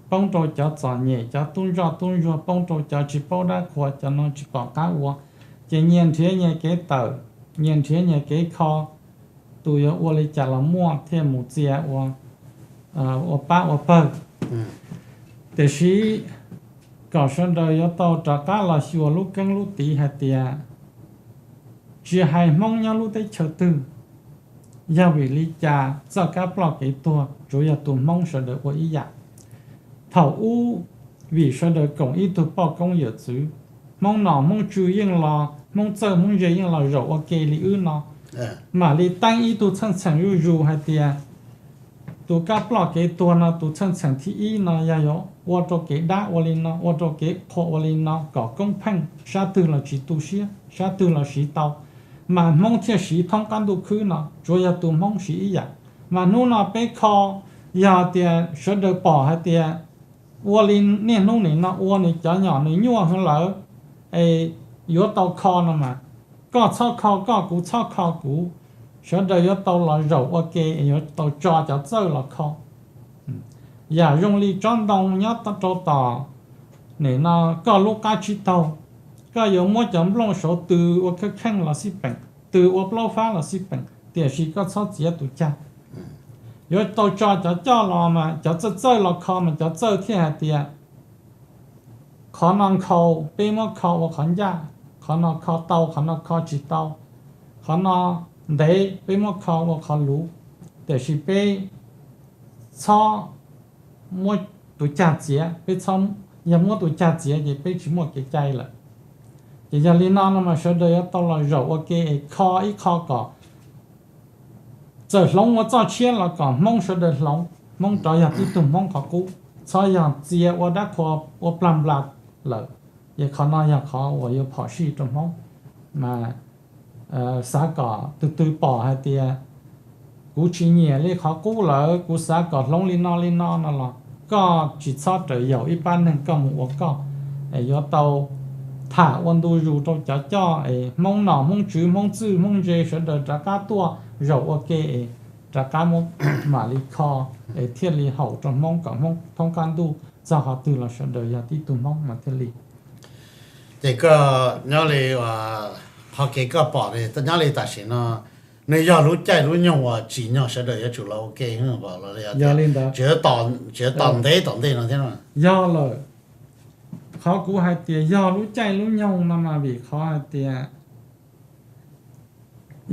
Poob rau cov txom nyem, cov tub ntsoj tub ntsuag, poob rau cov tsis paub dab qhuas, cov no tsis pom qab ua, ces nyias nrhiav nyias kev tawm, nyias nrhiav nyias kev kho, tus yuav ua li cas los muaj thiaj mus txia ua pab ua pawg. Tiam sis kom sawv daws yuav tau rov qab los xyuas lub keeb lub tiv hais tias tsis hais Hmoob nyob lub teb chaws twg, yog vim li cas txoj kab ploj kev tuag tsuas yog tus Hmoob sawv daws ua ib yam. Thaum ub, vim sawv daws koom ib tug poj koob yawm txwv, Hmoob nom Hmoob tswv yeej los, Hmoob txawj Hmoob ntse yeej los zaum ua ke li wb no, mam li teeb ib tug txheej txheem zuj zus hais tias tus kab ploj kev tuag no tus txheej txheem thib ib no yog yuav ua rau kev dab ua li no, ua rau kev qhuas ua li no kom koob pheej, sab twg los tsis tu siab, sab twg los siv tau, mas Hmoob thiaj siv thoob qab ntuj khwb no, tsuas yog tus Hmoob siv ib yam. Mas hnub no peb kho, yog tias sawv daws pom hais tias ua li niaj hnub nim no ua nws cov nyom nws nyuaj heev lawm, es yuav tau kho no mas, koj txhob kho koj, kuv txhob kho kuv, sawv daws yuav tau los zaum ua ke es yuav tau tso cov txawj los kho. Yam zoo li tsob ntoo nyob rau tom, nim no koj lub qab tsib taug, koj yuav muab cov nplooj saud tws ua kheej kheej los xij peem, tws ua plaub fab los xij peem, tiam sis koj txhob txiav tus cag. Yuav tau tso cov coj los mas cov txawj txawj los kho mas cov txawj thiaj hais tias qhov no nkhaus peb muab kho ua qhov ncaj, qhov no kho tau, qhov no kho tsis tau, qhov no ntev peb muab kho ua qhov luv, tiam sis peb txhob muab tus cag txiav, peb txhob, yog muab tus cag txiav ces peb tsis muaj kev cai lawm. Ces yog li no no mas sawv daws yuav tau los zaum ua ke es kho ib qho kom txawm hloov ua txoj tshiab los kom Hmoob sawv daws hloov, Hmoob rov yog tib tug Hmoob qhov qub, txhob yog txia ua dab qhua ua plag nplas lawm. Ces qhov no yog qhov uas yuav phom sij rau Hmoob. Mas xav kom tus twg pom hais tias kuv tsis nyiam li qhov qub lawm, kuv xav kom hloov li no li no no los koj tsis txhob raws yaum ib pab neeg koj mus ua koj. Es yuav tau tham ua ntu zus rau cov coj es Hmoob nom Hmoob tswv Hmoob txwj Hmoob ntse sawv daws rov qab tuaj zaum ua ke es rov qab muab mam li kho es thiaj li haum rau Hmoob kom Hmoob thoob qab ntuj txog qhov twg los sawv daws yog tib tug Hmoob mas thiaj li. Ces koj nyob li qhov kev koj pom li nyob li tam sim no, nws yog lub caij lub nyoog uas tsim nyog sawv daws yuav tsum los ua ke los tsis yog tom ntev tom ntej no thiab no? Yog lawm, qhov kuv hais tias yog lub caij lub nyoog no mas vim qhov hais tias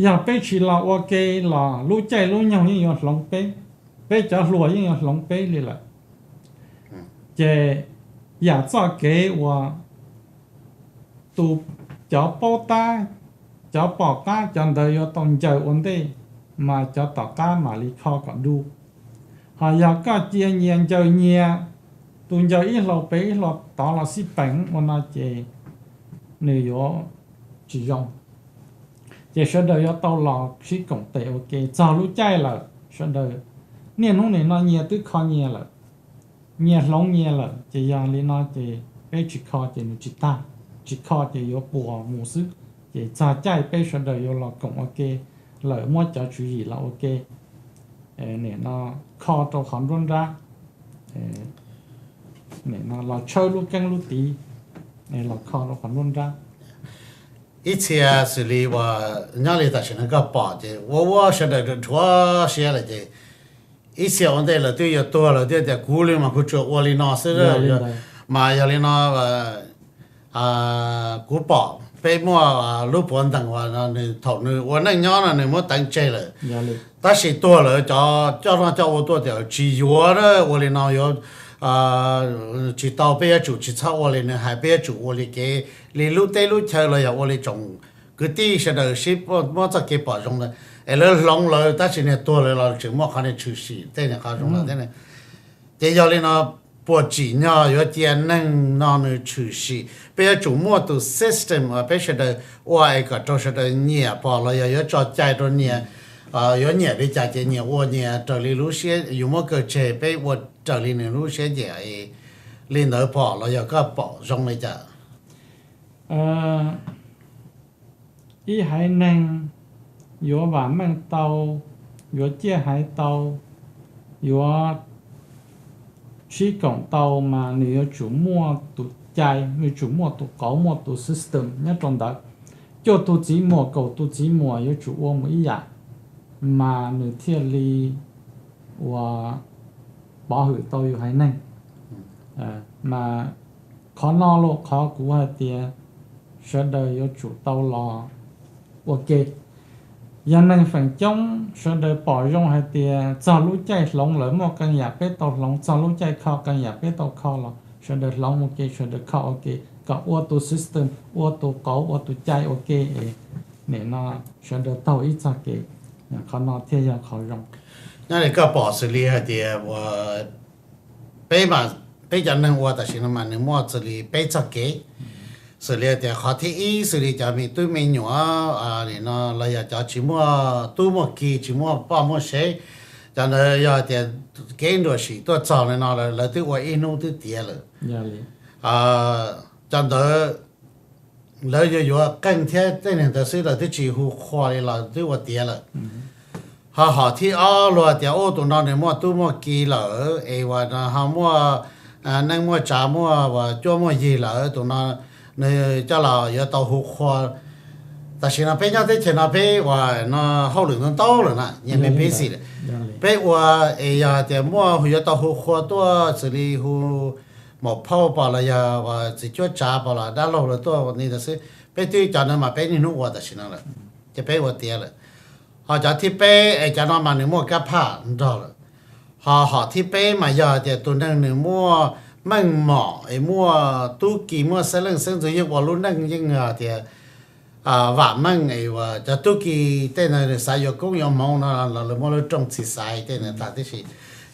yog peb tsis los ua ke los lub caij lub nyoog yeej yuav hloov peb, peb cov hluas yeej yuav hloov peb li lawm. Ces yam txoj kev uas tus, cov paub tab, cov pom qab cov ntawd yuav tau ncaws ua ntej, mas cov tom qab mam li kho kom du. Ho yog koj cia nyias ncaws nyias, tus ncaws ib hlau pem ib hlau tod los xij peem ua no ces nws yuav tsis zoo. Ces sawv daws yuav tau los sib koom tes ua ke txog lub caij lawm, sawv daws niaj hnub nim no nyias twb kho nyias lawm, nyias hloov nyias lawm, ces yog li no ces peb tsis kho ces nws tsis tag, tsis kho ces yuav puas mus xwb. Ces txog caij peb sawv daws yuav los koom ua ke lawm, muab cov tswv yim los ua ke, nim no kho rau qhov nruab nrab, nim no los tshawb lub keeb lub tiv, los kho rau qhov nruab nrab. Ib txhia xws li uas nyob li tam sim no koj pom ces ua ua sawv daws dhuav siab lawm ces ib txhia ua ntej lawv twb yuav tuag lawm thiab tias kuv li mas kuv tsuas ua li no xwb. Mas yog li no, kuv pom peb muaj lub puav ntees uas nws thaum nws ua neej nyob no nws muab teev tseg lawm, tab sis tuag lawm cov coj noj coj ua tuaj tias tsis yuav, ua li no yuav tsis tau, peb yuav tsum tsis txhob ua li nws hais, peb yuav tsum ua li kev, li lub teb lub chaw los yog ua li tsoom kwv tij sawv daws sib muab txoj kev pom zoo ntawd es lawv hloov lawv, tab sis niag tuag lawm los tseem muaj qhov niag tshwm sim tej niag qhov zoo ntawd thiab. Ces yog li no, puas tsim nyog yuav cia neeg no nws tshwm sim? Peb yuav tsum muaj tus system uas peb sawv daws ua es kom rau sawv daws nyiam pom los yog yuav tso cai rau nyias, yuav nyiam li cas ces nyias ua nyias raws li lub siab, yus muab kaw tseg peb ua raws li nws lub siab nyiam li ntawd pom los yog koj pom zoo li cas? Ib haiv neeg yuav vam meej tau, yuav ciaj haiv tau, yuav sib koom tau mas nws yuav tsum muaj tus cai, yuav tsum muaj tus qauv, muaj tus system nyob rau ntawd. Cuaj tus txiv muam kaum tus txiv muam yuav tsum ua mus ib yam, mas nws thiaj li ua pov hwm tau yus haiv neeg. Mas Qhov no los qhov kuv hais tias sawv daws yuav tsum tau los ua ke. Yog neeg feem coob sawv daws pom zoo hais tias txog lub caij hloov lawm muaj qee yam peb tau hloov, txog lub caij kho qee yam peb tau kho los sawv daws hloov ua ke, sawv daws kho ua ke, kom ua tus system, ua tus qauv, ua tus cai ua ke es nim no sawv daws taug ib txoj kev. Qhov no thiaj yog qhov zoo. Nyob li koj pom xws li hais tias peb, peb cov neeg ua tam sim no mas nws muaj xws li peb txoj kev. Xws li tias qhov thib ib xws li cov me tub me nyuam, nim no los yog cov tsis muaj tub muaj ki, tsis muaj poj muaj sev, cov ntawd yog tias kev nruam sim tuaj txog li no lawm, lawv twb ua ib hnub twb tiav lawm. Cov ntawd lawv yuav yuav qeej thiab tej neeg ntawd xwb, lawv twb tsis hu qhua li los twb ua tiav lawm. Ho hom thib ob luag tias ub tus no nws muaj tub muaj ki lawm es uas ho muaj neej muaj tsav, muaj uas cuab muaj yig lawm, tus no nws coj los yuav tau hu qhua. Tam sim no peb nyob teb chaws no peb uas no hauj lwm ntau ntau lawm na, nyias me peb xim lawm. Peb ua es yog tias muaj yuav tau hu qhua tuaj xws li hu maum phauj pom los yog uas txiv cuab tsav pom los dab laug los tuaj ni ntawd xwb, peb twb cov ntawd mas peb niaj hnub ua tam sim no lawm, ces peb ua tiav lawm. Ho cov thib peb es cov no mas nws muaj kab phaj nrog lawm. Ho hom thib peb mas yog tias tus neeg nws muaj meej mom es muaj tub ki muaj xeeb leej xeeb ntxwv yeej ua lub neej yeej tias vam meej es uas cov tub ki tej ntawd nws xav yuav koob yuav hmoov no los lawv muaj lub rooj txim xaiv tej ntawd tag tib si.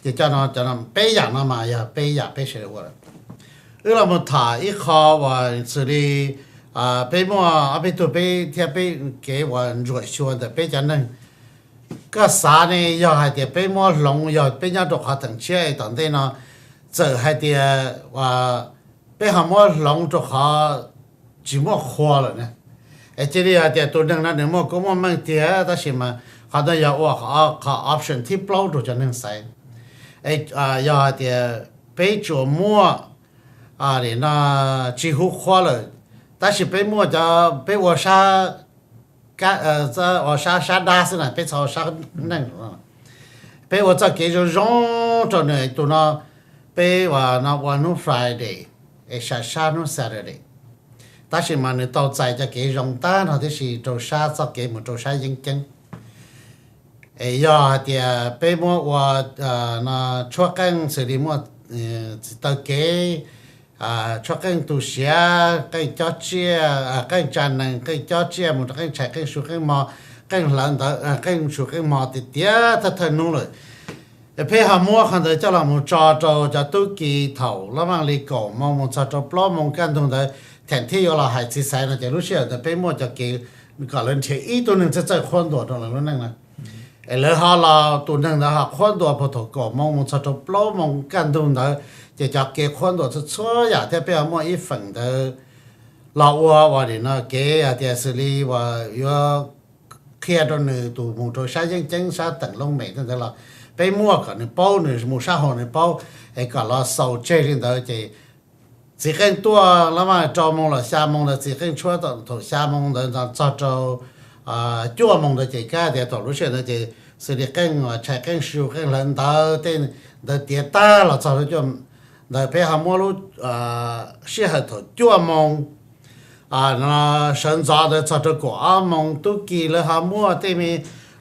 Ces cov no, cov no peb yam no mas yog peb yam peb sawv daws ua lawm. Wb los mus tham ib qho uas xws li peb muaj ob peb tug peb thiab peb kev uas ntsuam xyuas ntawm peb cov neeg. Koj xav ne, yog hais tias peb muab hloov, yog peb nyob rau qhov theem tshiab es tom ntej no txawm hais tias peb ho muab hloov rau qhov tsis muaj qhua lawm na, es cia li hais tias tus neeg no nws muaj koob muaj meej tiag tab sis mas qhov ntawd yog ua qhov option thib plaub rau cov neeg xaiv. Yog hais tias peb tsuas muaj, nim no tsis hu qhua lawm, tab sis peb muaj cov, peb ua sab, ua sab, sab dab xwb na, peb txhob ua sab neej. Peb ua txoj kev zoo zoo rau nws, tus no peb ua no ua hnub Friday es sam sab hnub Saturday, tab sis mas nws tau txais cov kev zoo tag nrho tib si rau sab txoj kev mus rau sab yeeb ceeb. Es yog hais tias peb muab ua no tshuab qeej xws li muaj txiv taw kev, tshuab qeej tu siav, qeej cob tsiaj, qeej tsa nees, qeej cob tsiaj mus rau qeej tshais qeej su qeej hmo, qeej hlawv ntawd qeej su qeej hmo tiag tiag thawj thawj hnub lawm. Peb ho muab qhov ntawd coj los mus tso rau cov tub ki thaum lab vaj li kaum moo mus txog rau plaub moo kaj ntug ntawd, them thiaj yuav los hais txiv xaiv no ces lub sij hawm ntawd peb muaj cov kev kom lawv nrhiav ib tug neeg txawj txawj qhuab ntuas rau lawv lub neej na. Es lawv ho los tus neeg ntawd ho qhuab ntuas puag thaum kaum moo mus txog rau plaub moo kaj ntug ntawd, ces cov kev qhuab ntuas txhua txhua yam thiab peb ho muaj ib feem ntawd los ua uas nim no kev hais tias xws li uas yuav qhia rau nws tus mus rau sab yeeb ceeb sab teem looj mem tej ntawd los peb muaj kom nws paub, nws mus sab hauv nws paub, es kom los xaus tseg li ntawd ces txiv qeej tuaj lab vaj rau moo los xya moo ntawd txiv qeej tshuab thaum xya moo ntawd txog rau cuaj moo ntawd ces kab tias thaum lub sij hawm ntawd ces xws li qeej tshais qeej su qeej hlawv ntawd tej ntawd tiav tag los txog rau cuaj ntawd peb ho muab lub sij hawm thaum cuaj moo sawv ntxov ntawd txog rau kaum ob moo tub ki lawv ho muaj tej me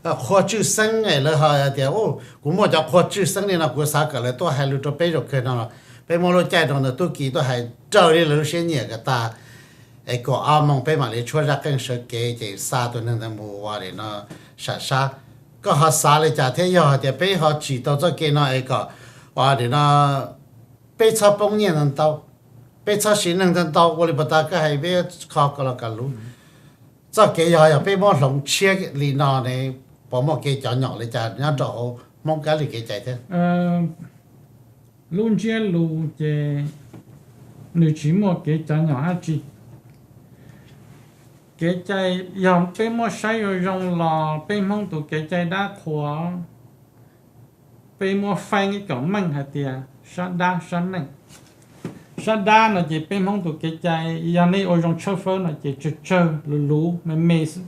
qhua tswj xeeb es lawv ho tias kuv muaj cov qhua tswj xeeb li no kuv xav kom lawv tuaj hais lus rau peb zaum kawg no los peb muab lub caij rau ntawd tub ki tuaj hais raws li lawv lub siab nyiam kom tag. Es kaum ob moo peb mam li tshuab zaj qeej sawv kev ces xa tus neeg ntawd mus ua li no sam sab. Koj ho xav li cas thiab yog hais tias peb ho tsim tau txoj kev no es kom ua li no peb txhob poob nyiaj ntau ntau, peb txhob siv neeg ntau ntau ua li puas tau koj hais peb kho ko los kom luv. Txoj kev yog yog peb muab hloov tshiab li no ne, puas muaj kev cov nyom li cas nyob rau hauv Hmoob kab li kev cai thiab? Lub ntsiab lus ces nws tsis muaj kev cov nyom dab tsi. Kev cai yog peb muab saib zoo zoo los peb Hmoob tus kev cai dab qhuas, peb muab faib kom meej hais tias sab dab sab neej. Sab dab no ces peb Hmoob tus kev cai yog nej ua zoo tshawb fawb no ces tsawg tsawg luv luv me me xwb.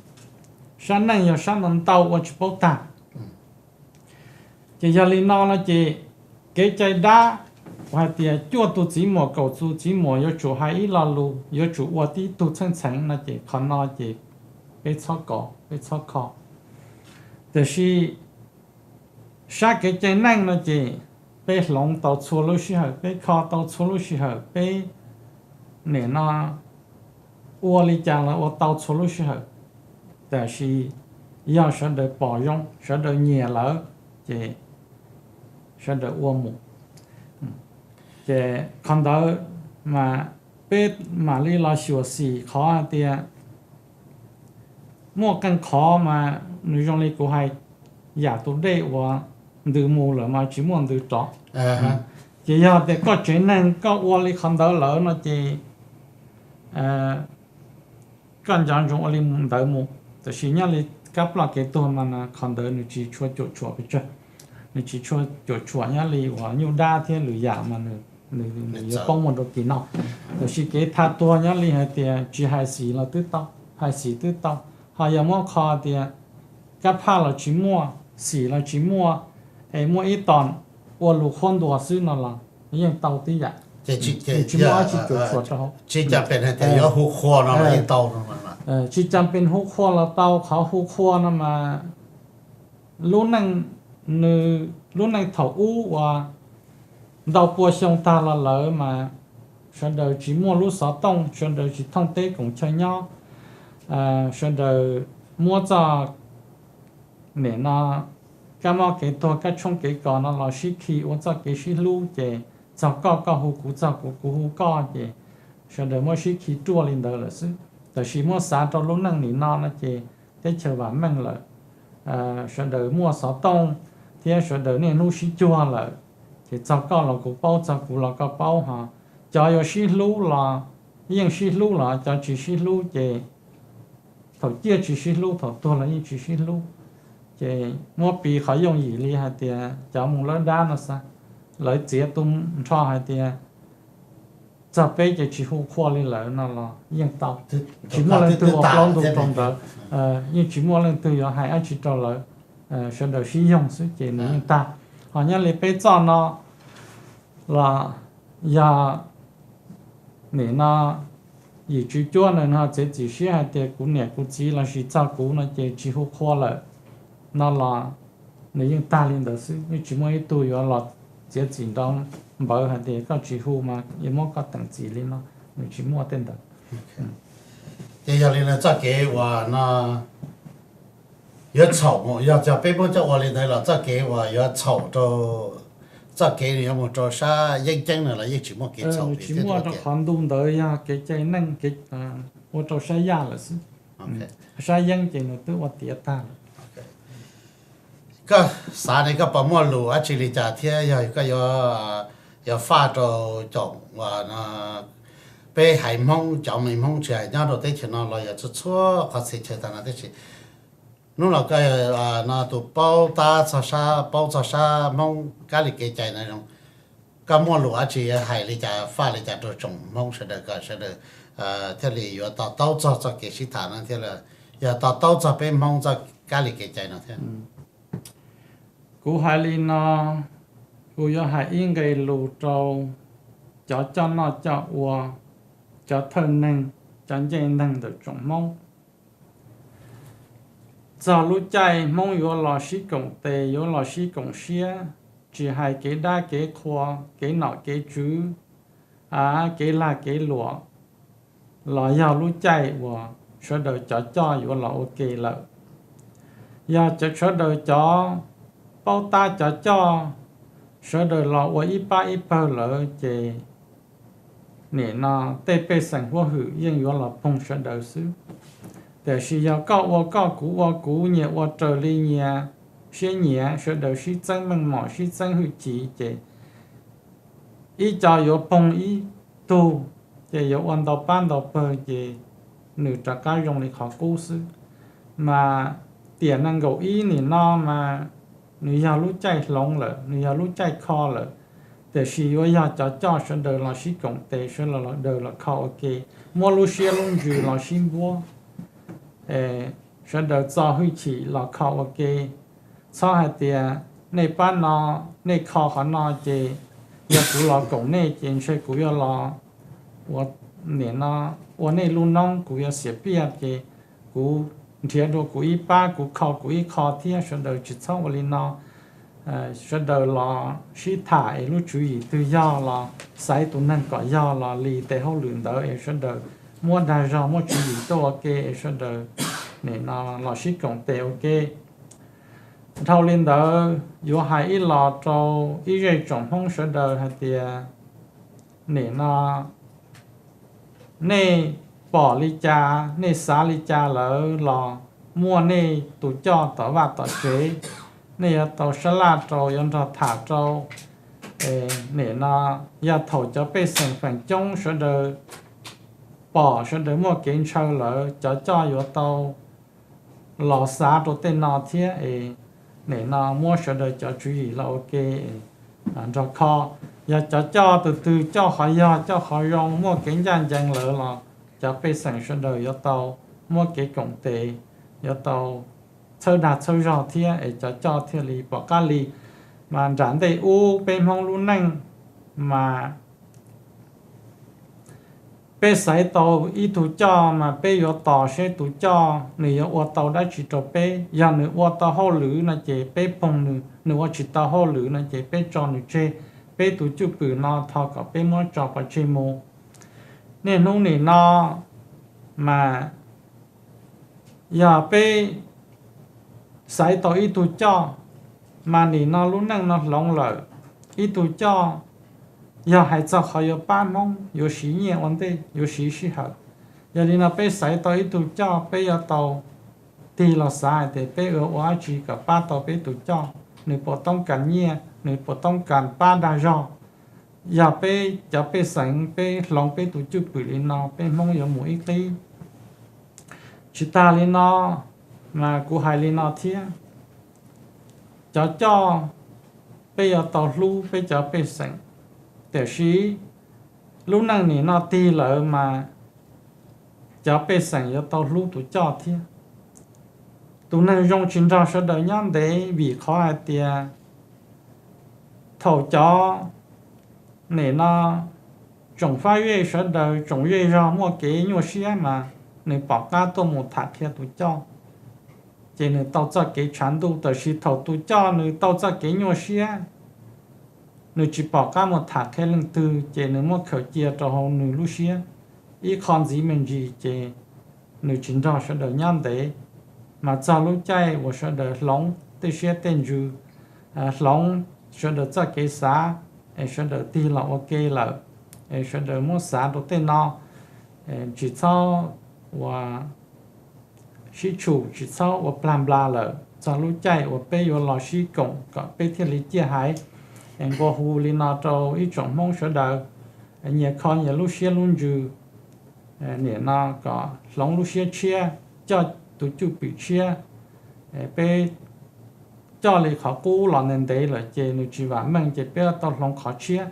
Sab neej yog sab ntau ntau ua tsis paub tag. Ces yog li no no ces kev cai dab hais tias cuaj tus txiv muam kaum tus txiv muam yuav tsum hais ib lo lus, yuav tsum ua tib tug txheej txheem no ces qhov no ces peb txhob kov, peb txhob kho. Tiam sis sab kev cai neej no ces peb hloov tau txhua lub sij hawm, peb kho tau txhua lub sij hawm, peb nim no ua li cas los ua tau txhua lub sij hawm. Tiam sis yog sawv daws pom zoo, sawv daws nyiam lawm, ces sawv daws ua mus. Ces qhov ntawd mas peb mam li los xyuam xim qhov hais tias muaj qee qhov mas nws zoo li kuv hais, yam tus dej uas ntws mus lawm mas tsis muaj ntws rov. Ces yog tias koj tsev neeg koj ua li qhov ntawd lawm no ces koj nco ntsoov ua li ntawd mus. Tiam sis nyob li kab ploj kev tuag mas qhov ntawd nws tsis tshua cuam tshuam pes tsawg, nws tsis tshua cuam tshuam nyob li uas nyuj dab thiab lwm yam mas nws yuav poob mus rau tim no. Tiam sis kev tha tuag nyob li hais tias tsis hais xim los twb tau, hais xim twb tau. Ho yog muab qho tias kab phaj los tsis muaj, xim los tsis muaj, es muaj ib tos ua lus qhuab ntuas xwb no los yeej tau tib yam. Tsis muaj dab tsi cuam tshuam rau hauv. Tsis cam pes hais tias yuav hu qhua no los yeej tau. Tsis cam pes hu qhua los tau, qhov hu qhua no mas lub neej, nws lub neej thaum ub uas ntau pua xyoo tag los lawm mas sawv daws tsis muaj lub xov tooj, sawv daws tsis thooj teb koom chaw nyob, sawv daws muab txoj nim no kab mob kev tuag kab tshoob kev kos no los sib khi ua txoj kev sib hlub ces txog koj koj hu kuv, txog kuv kuv hu koj ces sawv daws muab sib khi ruaj li ntawd lawm xwb. Tab sis muab xav rau lub neej nim no no ces teb chaws vam meej lawm, sawv daws muaj xov tooj thiab sawv daws niaj hnub sib cuag lawm, ces txog koj los kuv paub, txog kuv los koj paub ho. Cov yuav sib hlub los yeej sib hlub los cov tsis sib hlub ces thaum ciaj tsis sib hlub, thaum tuag los yeej tsis sib hlub. Ces muab piv qhov yooj yim li hais tias cov mus lawb dab no xav, lawv txiav tu nrho hais tias txog peb ces tsis hu qhua li lawm no los yeej tau. Tsis muaj leej twg ua plaub ntug rau ntawd, yeej tsis muaj leej twg yuav hais dab tsi rau lawv, sawv daws sib yoog xwb ces nws yeej tag. Ho nyob li peb txoj no los yog nim no yim tswv cuab no txiav txim siab hais tias kuv niam kuv txiv lossis txog kuv no ces tsis hu qhua lawm no los nws yeej tag li ntawd xwb, yeej tsis muaj ib tug yuav los txiav txim nrov npawv hais tias koj tsis hu mas yuav muab koj teem txim li no, nws tsis muaj tej ntawd. Ces yog li no txoj kev uas no yuav txhaum, yog cov peb Hmoob coj ua li ntawd los txoj kev uas yuav txhaum rau, txoj kev nws yuav mus rau sab yeeb ceeb no los yeej tsis muaj kev txhaum, tsis muaj rau qhov ntu ntawd yog kev cai neej, ua rau sab yaj lawm xwb. Sab yeeb ces nws twb ua tiav tag lawm. Koj xav ne koj puas muaj lus dab tsi li cas thiab yog koj yuav, yuav faj rau cov uas peb haiv Hmoob, cov me Hmoob tsis hais nyob rau teb chaws no los yog txhua txhua qhov txhia chaw tag no tib si. Hnub no koj no tus paub tab txog sab, paub txog sab Hmoob kab li kev cai no zoo, koj muaj lus dab tsi hais li cas faj li cas rau tsoom Hmoob sawv daws kom sawv daws thiaj li yuav to taub txog txoj kev sib tham no thiab, yog to taub txog peb Hmoob txoj kab li kev cai no thiab. Kuv hais li no, kuv yuav hais ib nqe lus rau cov coj noj coj ua, cov thawj neeg, cov ncej neeg ntawm tsoom Hmoob. Txog lub caij Hmoob yuav los sib koom tes, yuav los sib koom siab, tsis hais kev dab kev qhua, kev nom kev tswv, kev lag kev luam, los yog lub caij uas sawv daws cov coj yuav los ua ke lawm. Yog cov sawv daws cov paub tab cov coj, sawv daws los ua ib pab ib pawg lawm ces nim no tej pej xeem huab hwm yeej yuav los poog sawv daws xwb. Tiam sis yog koj ua koj kuv ua kuv, nyias ua raws li nyias siab nyiam, sawv daws sib txeeb meej mom sib txeeb hwj chim ces ib co yuav poog ib tug, ces yuav ua ntau pab ntau pawg ces nws rov qab zoo li qhov qub xwb. Mas tiam nees nkaum ib nim no mas nws yog lub caij hloov lawm, nws yog lub caij kho lawm, tiam sis yuav yog cov coj sawv daws los sib koom tes, sawv daws los kho ua ke, muab lub siab lub ntsws los sib npuab, sawv daws txo hwj chim los kho ua ke. Txhob hais tias nej pab no, nej kho qhov no ces yog kuv los koom nej ces ntshe kuv yuav los ua, nim no ua nej lub noob, kuv yuav xiam piaj ces kuv nrhiav dua kuv ib pab, kuv kho kuv ib qho thiab. Sawv daws tsis txhob ua li no. Sawv daws los sib tham es lub tswv yim twg yog los xaiv tus neeg kom yog los li tes hauj lwm ntawd es sawv daws muab dag zog muab tswv yim tuaj ua ke es sawv daws nim no los sib koom tes ua ke. Dhau li ntawd yuav hais ib los rau ib zej tsoom Hmoob sawv daws hais tias nim no nej pom li cas, nej xav li cas lawm los muaj nej tus coj tom vaj tom tsev, nej yuav tau sab laj rau, yuav nrog tham rau. Nim no yog thaum cov pej xeem feem coob sawv daws pom sawv daws muaj kev ntshaw lawm, cov coj yuav tau los xav rau tej no thiab es nim no muab sawv daws cov tswv yim los ua ke nrog kho. Yog cov coj tus twg coj qhov yog coj qhov zoo muaj kev ncaj ncees lawm los cov pej xeem sawv daws yuav tau muab kev koom tes, yuav tau txhawb dag txhawb zog thiab es cov coj thiaj li pom qab li. Mas nram ntej ub peb Hmoob lub neej mas peb xaiv tau ib tug coj mas peb yuav tos seb tus coj nws yuav ua tau dab tsi rau peb. Yog nws ua tau hauj lwm no ces peb poog nws, nws ua tsis tau hauj lwm no ces peb tso nws tseg, peb tus cwj pwm no thov kom peb muab tso pov tseg mus. Niaj hnub nim no mas yog peb xaiv tau ib tug coj, mas nim no lub neej no hloov lawm, ib tug coj yog hais txog qhov yuav pab Hmoob yuav siv nyiaj ua ntej, yuav siv sij hawm. Yog li no peb xaiv tau ib tug coj, peb yuav tau tig los xav hais tias peb yuav ua dab tsi kom pab tau peb tus coj, nws puas toob kas nyiaj, nws puas toob kas pab dag zog. Yog peb cov pej xeem peb hloov peb tus cwj pwm li no, peb Hmoob yuav mus ib qib. Tsis tas li no, mas kuv hais li no thiab, cov coj peb yuav tau hlub peb cov pej xeem, tiam sis lub neej nim no tig lawm mas cov pej xeem yuav tau hlub tus coj thiab. Tus neeg zoo tsis nrog sawv daws nyob ntev vim qhov hais tias thaum cov nim no tsoom fab zej sawv daws tsoom zej zog muaj kev nyuaj siab mas nws pom qab tuaj mus tham qhia tus coj, ces nws tau txoj kev tshav ntuj. Tab sis thaum tus coj nws tau txoj kev nyuaj siab, nws tsis pom qab mus tham qhia leej twg ces nws muab khaws cia rau hauv nws lub siab ib qho ntxiv me ntsis ces nws tsis nrog sawv daws nyob ntev. Mas txog lub caij uas sawv daws hloov tej siab tej ntsws, hloov sawv daws txoj kev xav, es sawv daws tig los ua ke lawm, es sawv daws muab xav rau tej no, tsis txhob ua sib tshum, tsis txhob ua plag nplas lawm. Txog lub caij uas peb yuav los sib koom kom peb thiaj li ciaj haiv. Nqua hu li no rau ib tsoom Hmoob sawv daws, nyias kho nyias lub siab lub ntsws, nim no kom hloov lub siab tshiab, coj tus cwj pwm tshiab. Peb coj li qhov qub los ntev ntev lawm ces nws tsis vam meej ces peb tau hloov qhov tshiab.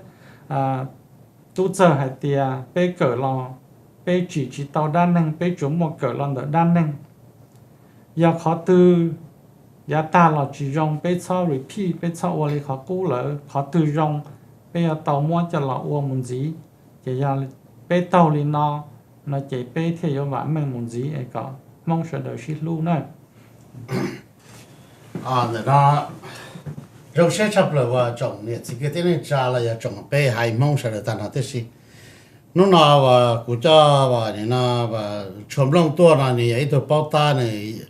Tub txawg hais tias peb kawm los peb tsim tsis tau dab neeg, peb tsuas muaj kawm los ntawm dab neeg. Yog qhov twg yav tag los tsis zoo peb txhob repeat, peb txhob ua li qhov qub lawm, qhov twg zoo peb yuav tau muab coj los ua mus ntxiv. Ces yog peb taug li no, no ces peb thiaj yuav vam meej mus ntxiv es kom Hmoob sawv daws sib hlub na. Ntawm no zoo siab tshaj plaws uas tsoom niam txiv kwv tij neej tsa los yog tsoom peb haiv Hmoob sawv daws tag nrho tib si. Hnub no uas kuv coj uas nim no uas Tshua Nplooj tuaj no nws yog ib tug paub tab, nws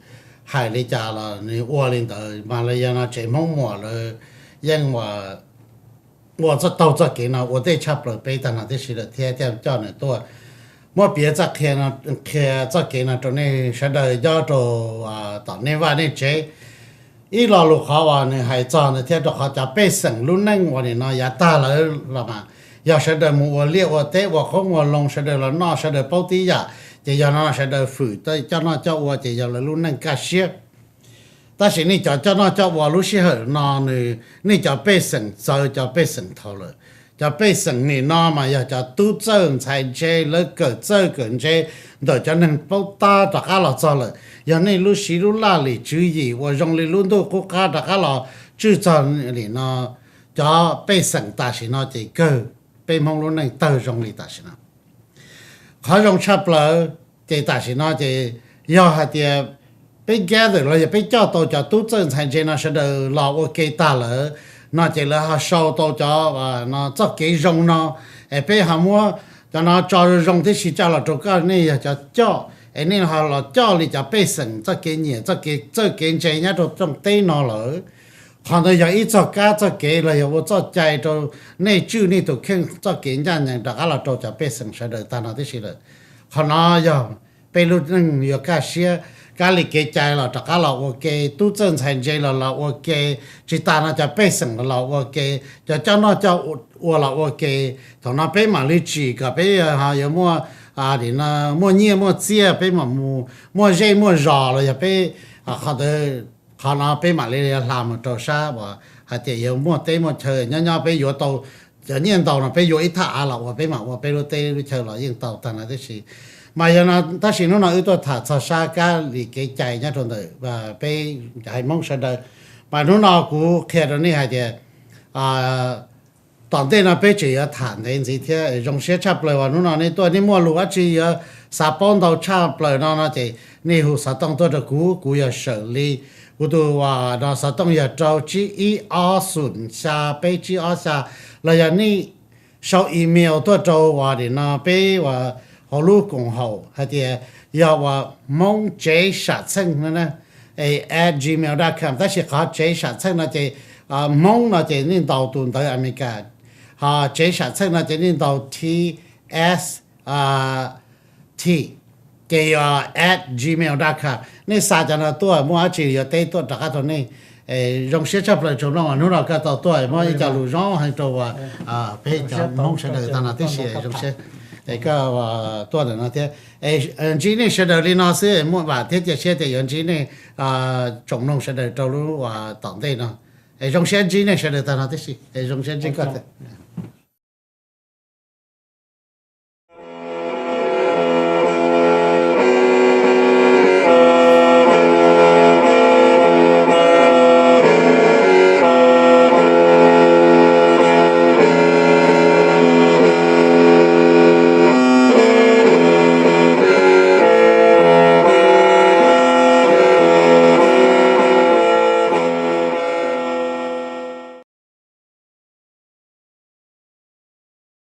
hais li cas los nws ua li ntawd, mas li yog no tsev Hmoob Muas lawv yeej ua txoj taug txoj kev no ua ntej tshaj plaws peb tag nrho tib si lawm thiab thiaj coj nws tuaj muab piav txoj qhia, qhia txoj kev no rau nej sawv daws nyob rau tom nej vaj nej tsev. Ib lo lus qhov uas nws hais txog ntawd thiab rau qhov cov pej xeem lub neej uas nim no yav tag lawm los mas yog sawv daws mus ua liaj ua teb ua qoob ua loo, sawv daws los noj sawv daws paub tib yam, ces yog no sawv daws fwm coj noj coj ua ces yog lawv lub neej kaj siab. Tab sis nej cov coj noj coj ua lub sij hawm no nws, nej cov pej xeem txawv cov pej xeem thaud lawm. Cov pej xeem nim no mas yog cov tub txawj ntxhais ntse, lawv kawm txawj kawm ntse ntawm cov neeg paub tab rov qab los txog lawm. Yog nej lub siab lub laj lim tswv yim uas zoo li lub ntuj qub qab rov qab los tswj txog nim no cov pej xeem tam sim no ces kawg peb Hmoob lub neej tawg zoo li tam sim no. Qhov zoo tshaj plaws ces tam sim no ces yog hais tias peb gather los yog peb coj tau cov tub txawj ntxhais ntse no sawv daws los ua ke tag lawm no ces lawv ho sau tau cov txoj kev zoo no es peb ho muab cov no tso zoo tib si coj los rau koj, nej yog cov coj es nej ho los coj li cov pej xeem txoj kev nyiam txoj kev txawj kev ntse nyob rau rooj teb no lawm. Qhov ntawd yog ib txoj kab txoj kev los yog ua txoj cai rau nej tswj nej tus kheej txoj kev ncaj ncees rov qab los rau cov pej xeem sawv daws tag no tib si lawm. Qhov no yog peb lub neej yuav kaj siab, kab li kev cai los rov qab los ua ke, tub txawj ntxhais ntse los los ua ke, tsis tas no cov pej xeem los los ua ke, cov coj noj coj ua los ua ke. Thaum no peb mam li tsim kom peb yuav muaj, muaj nyiaj muaj txiaj, peb mam mus muaj zej muaj zos los yog peb, qhov ntawd, qhov no peb mam li hla mus rau sab uas hais tias yuav muaj teb muaj chaw nyob nyob peb yuav tau cov nyiaj ntau no peb yuav ib thaj av los ua peb mam ua peb lub teb lub chaw los yeej tau tag no tib si. Mas yog no tab sis hnub no wb tuaj tham txog sab kab li kev cai nyob rau ntawm peb cov haiv Hmoob sawv daws. Mas hnub no kuv qhia rau nej hais tias tom ntej no peb tseem yuav tham ntev ntxiv thiab. Zoo siab tshaj plaws uas hnub no nej tuaj, nej muaj lus dab tsi yuav xav paub ntau tshaj plaws no no ces nej hu xov tooj tuaj rau kuv, kuv yog Sawm Lis. Kuv tus uas no xov tooj yog rau tsib ib ob xoom xya peb tsib ob xya, los yog nej sau email tuaj rau uas nim no peb uas hauv lub koom haum hais tias yog uas Hmoob Tsev Sam Txheej no na, at gmail dot com. Tab sis qhov Tsev Sam Txheej no ces Hmoob no ces nej ntaus tus ntawv Amelikas, ho Tsev Sam Txheej no ces nej ntaus T S T, ces yog at gmail dot com. Nej xa cov no tuaj, muaj dab tsi yuav teb tuaj rov qab rau nej. Zoo siab tshaj plaws tsoom mloog uas hnub no koj tau tuaj muab ib co lus zoo heev rau uas peb cov Hmoob sawv daws tag no tib si. Zoo siab koj tuaj ntawm no thiab. Ntsib nej sawv daws li no xwb, muaj vam thiab cia siab tias yuav ntsib nej tsoom mloog sawv daws rau lub uas tom ntej no. Zoo siab ntsib nej sawv daws tag no tib si, zoo siab ntsib koj thiab.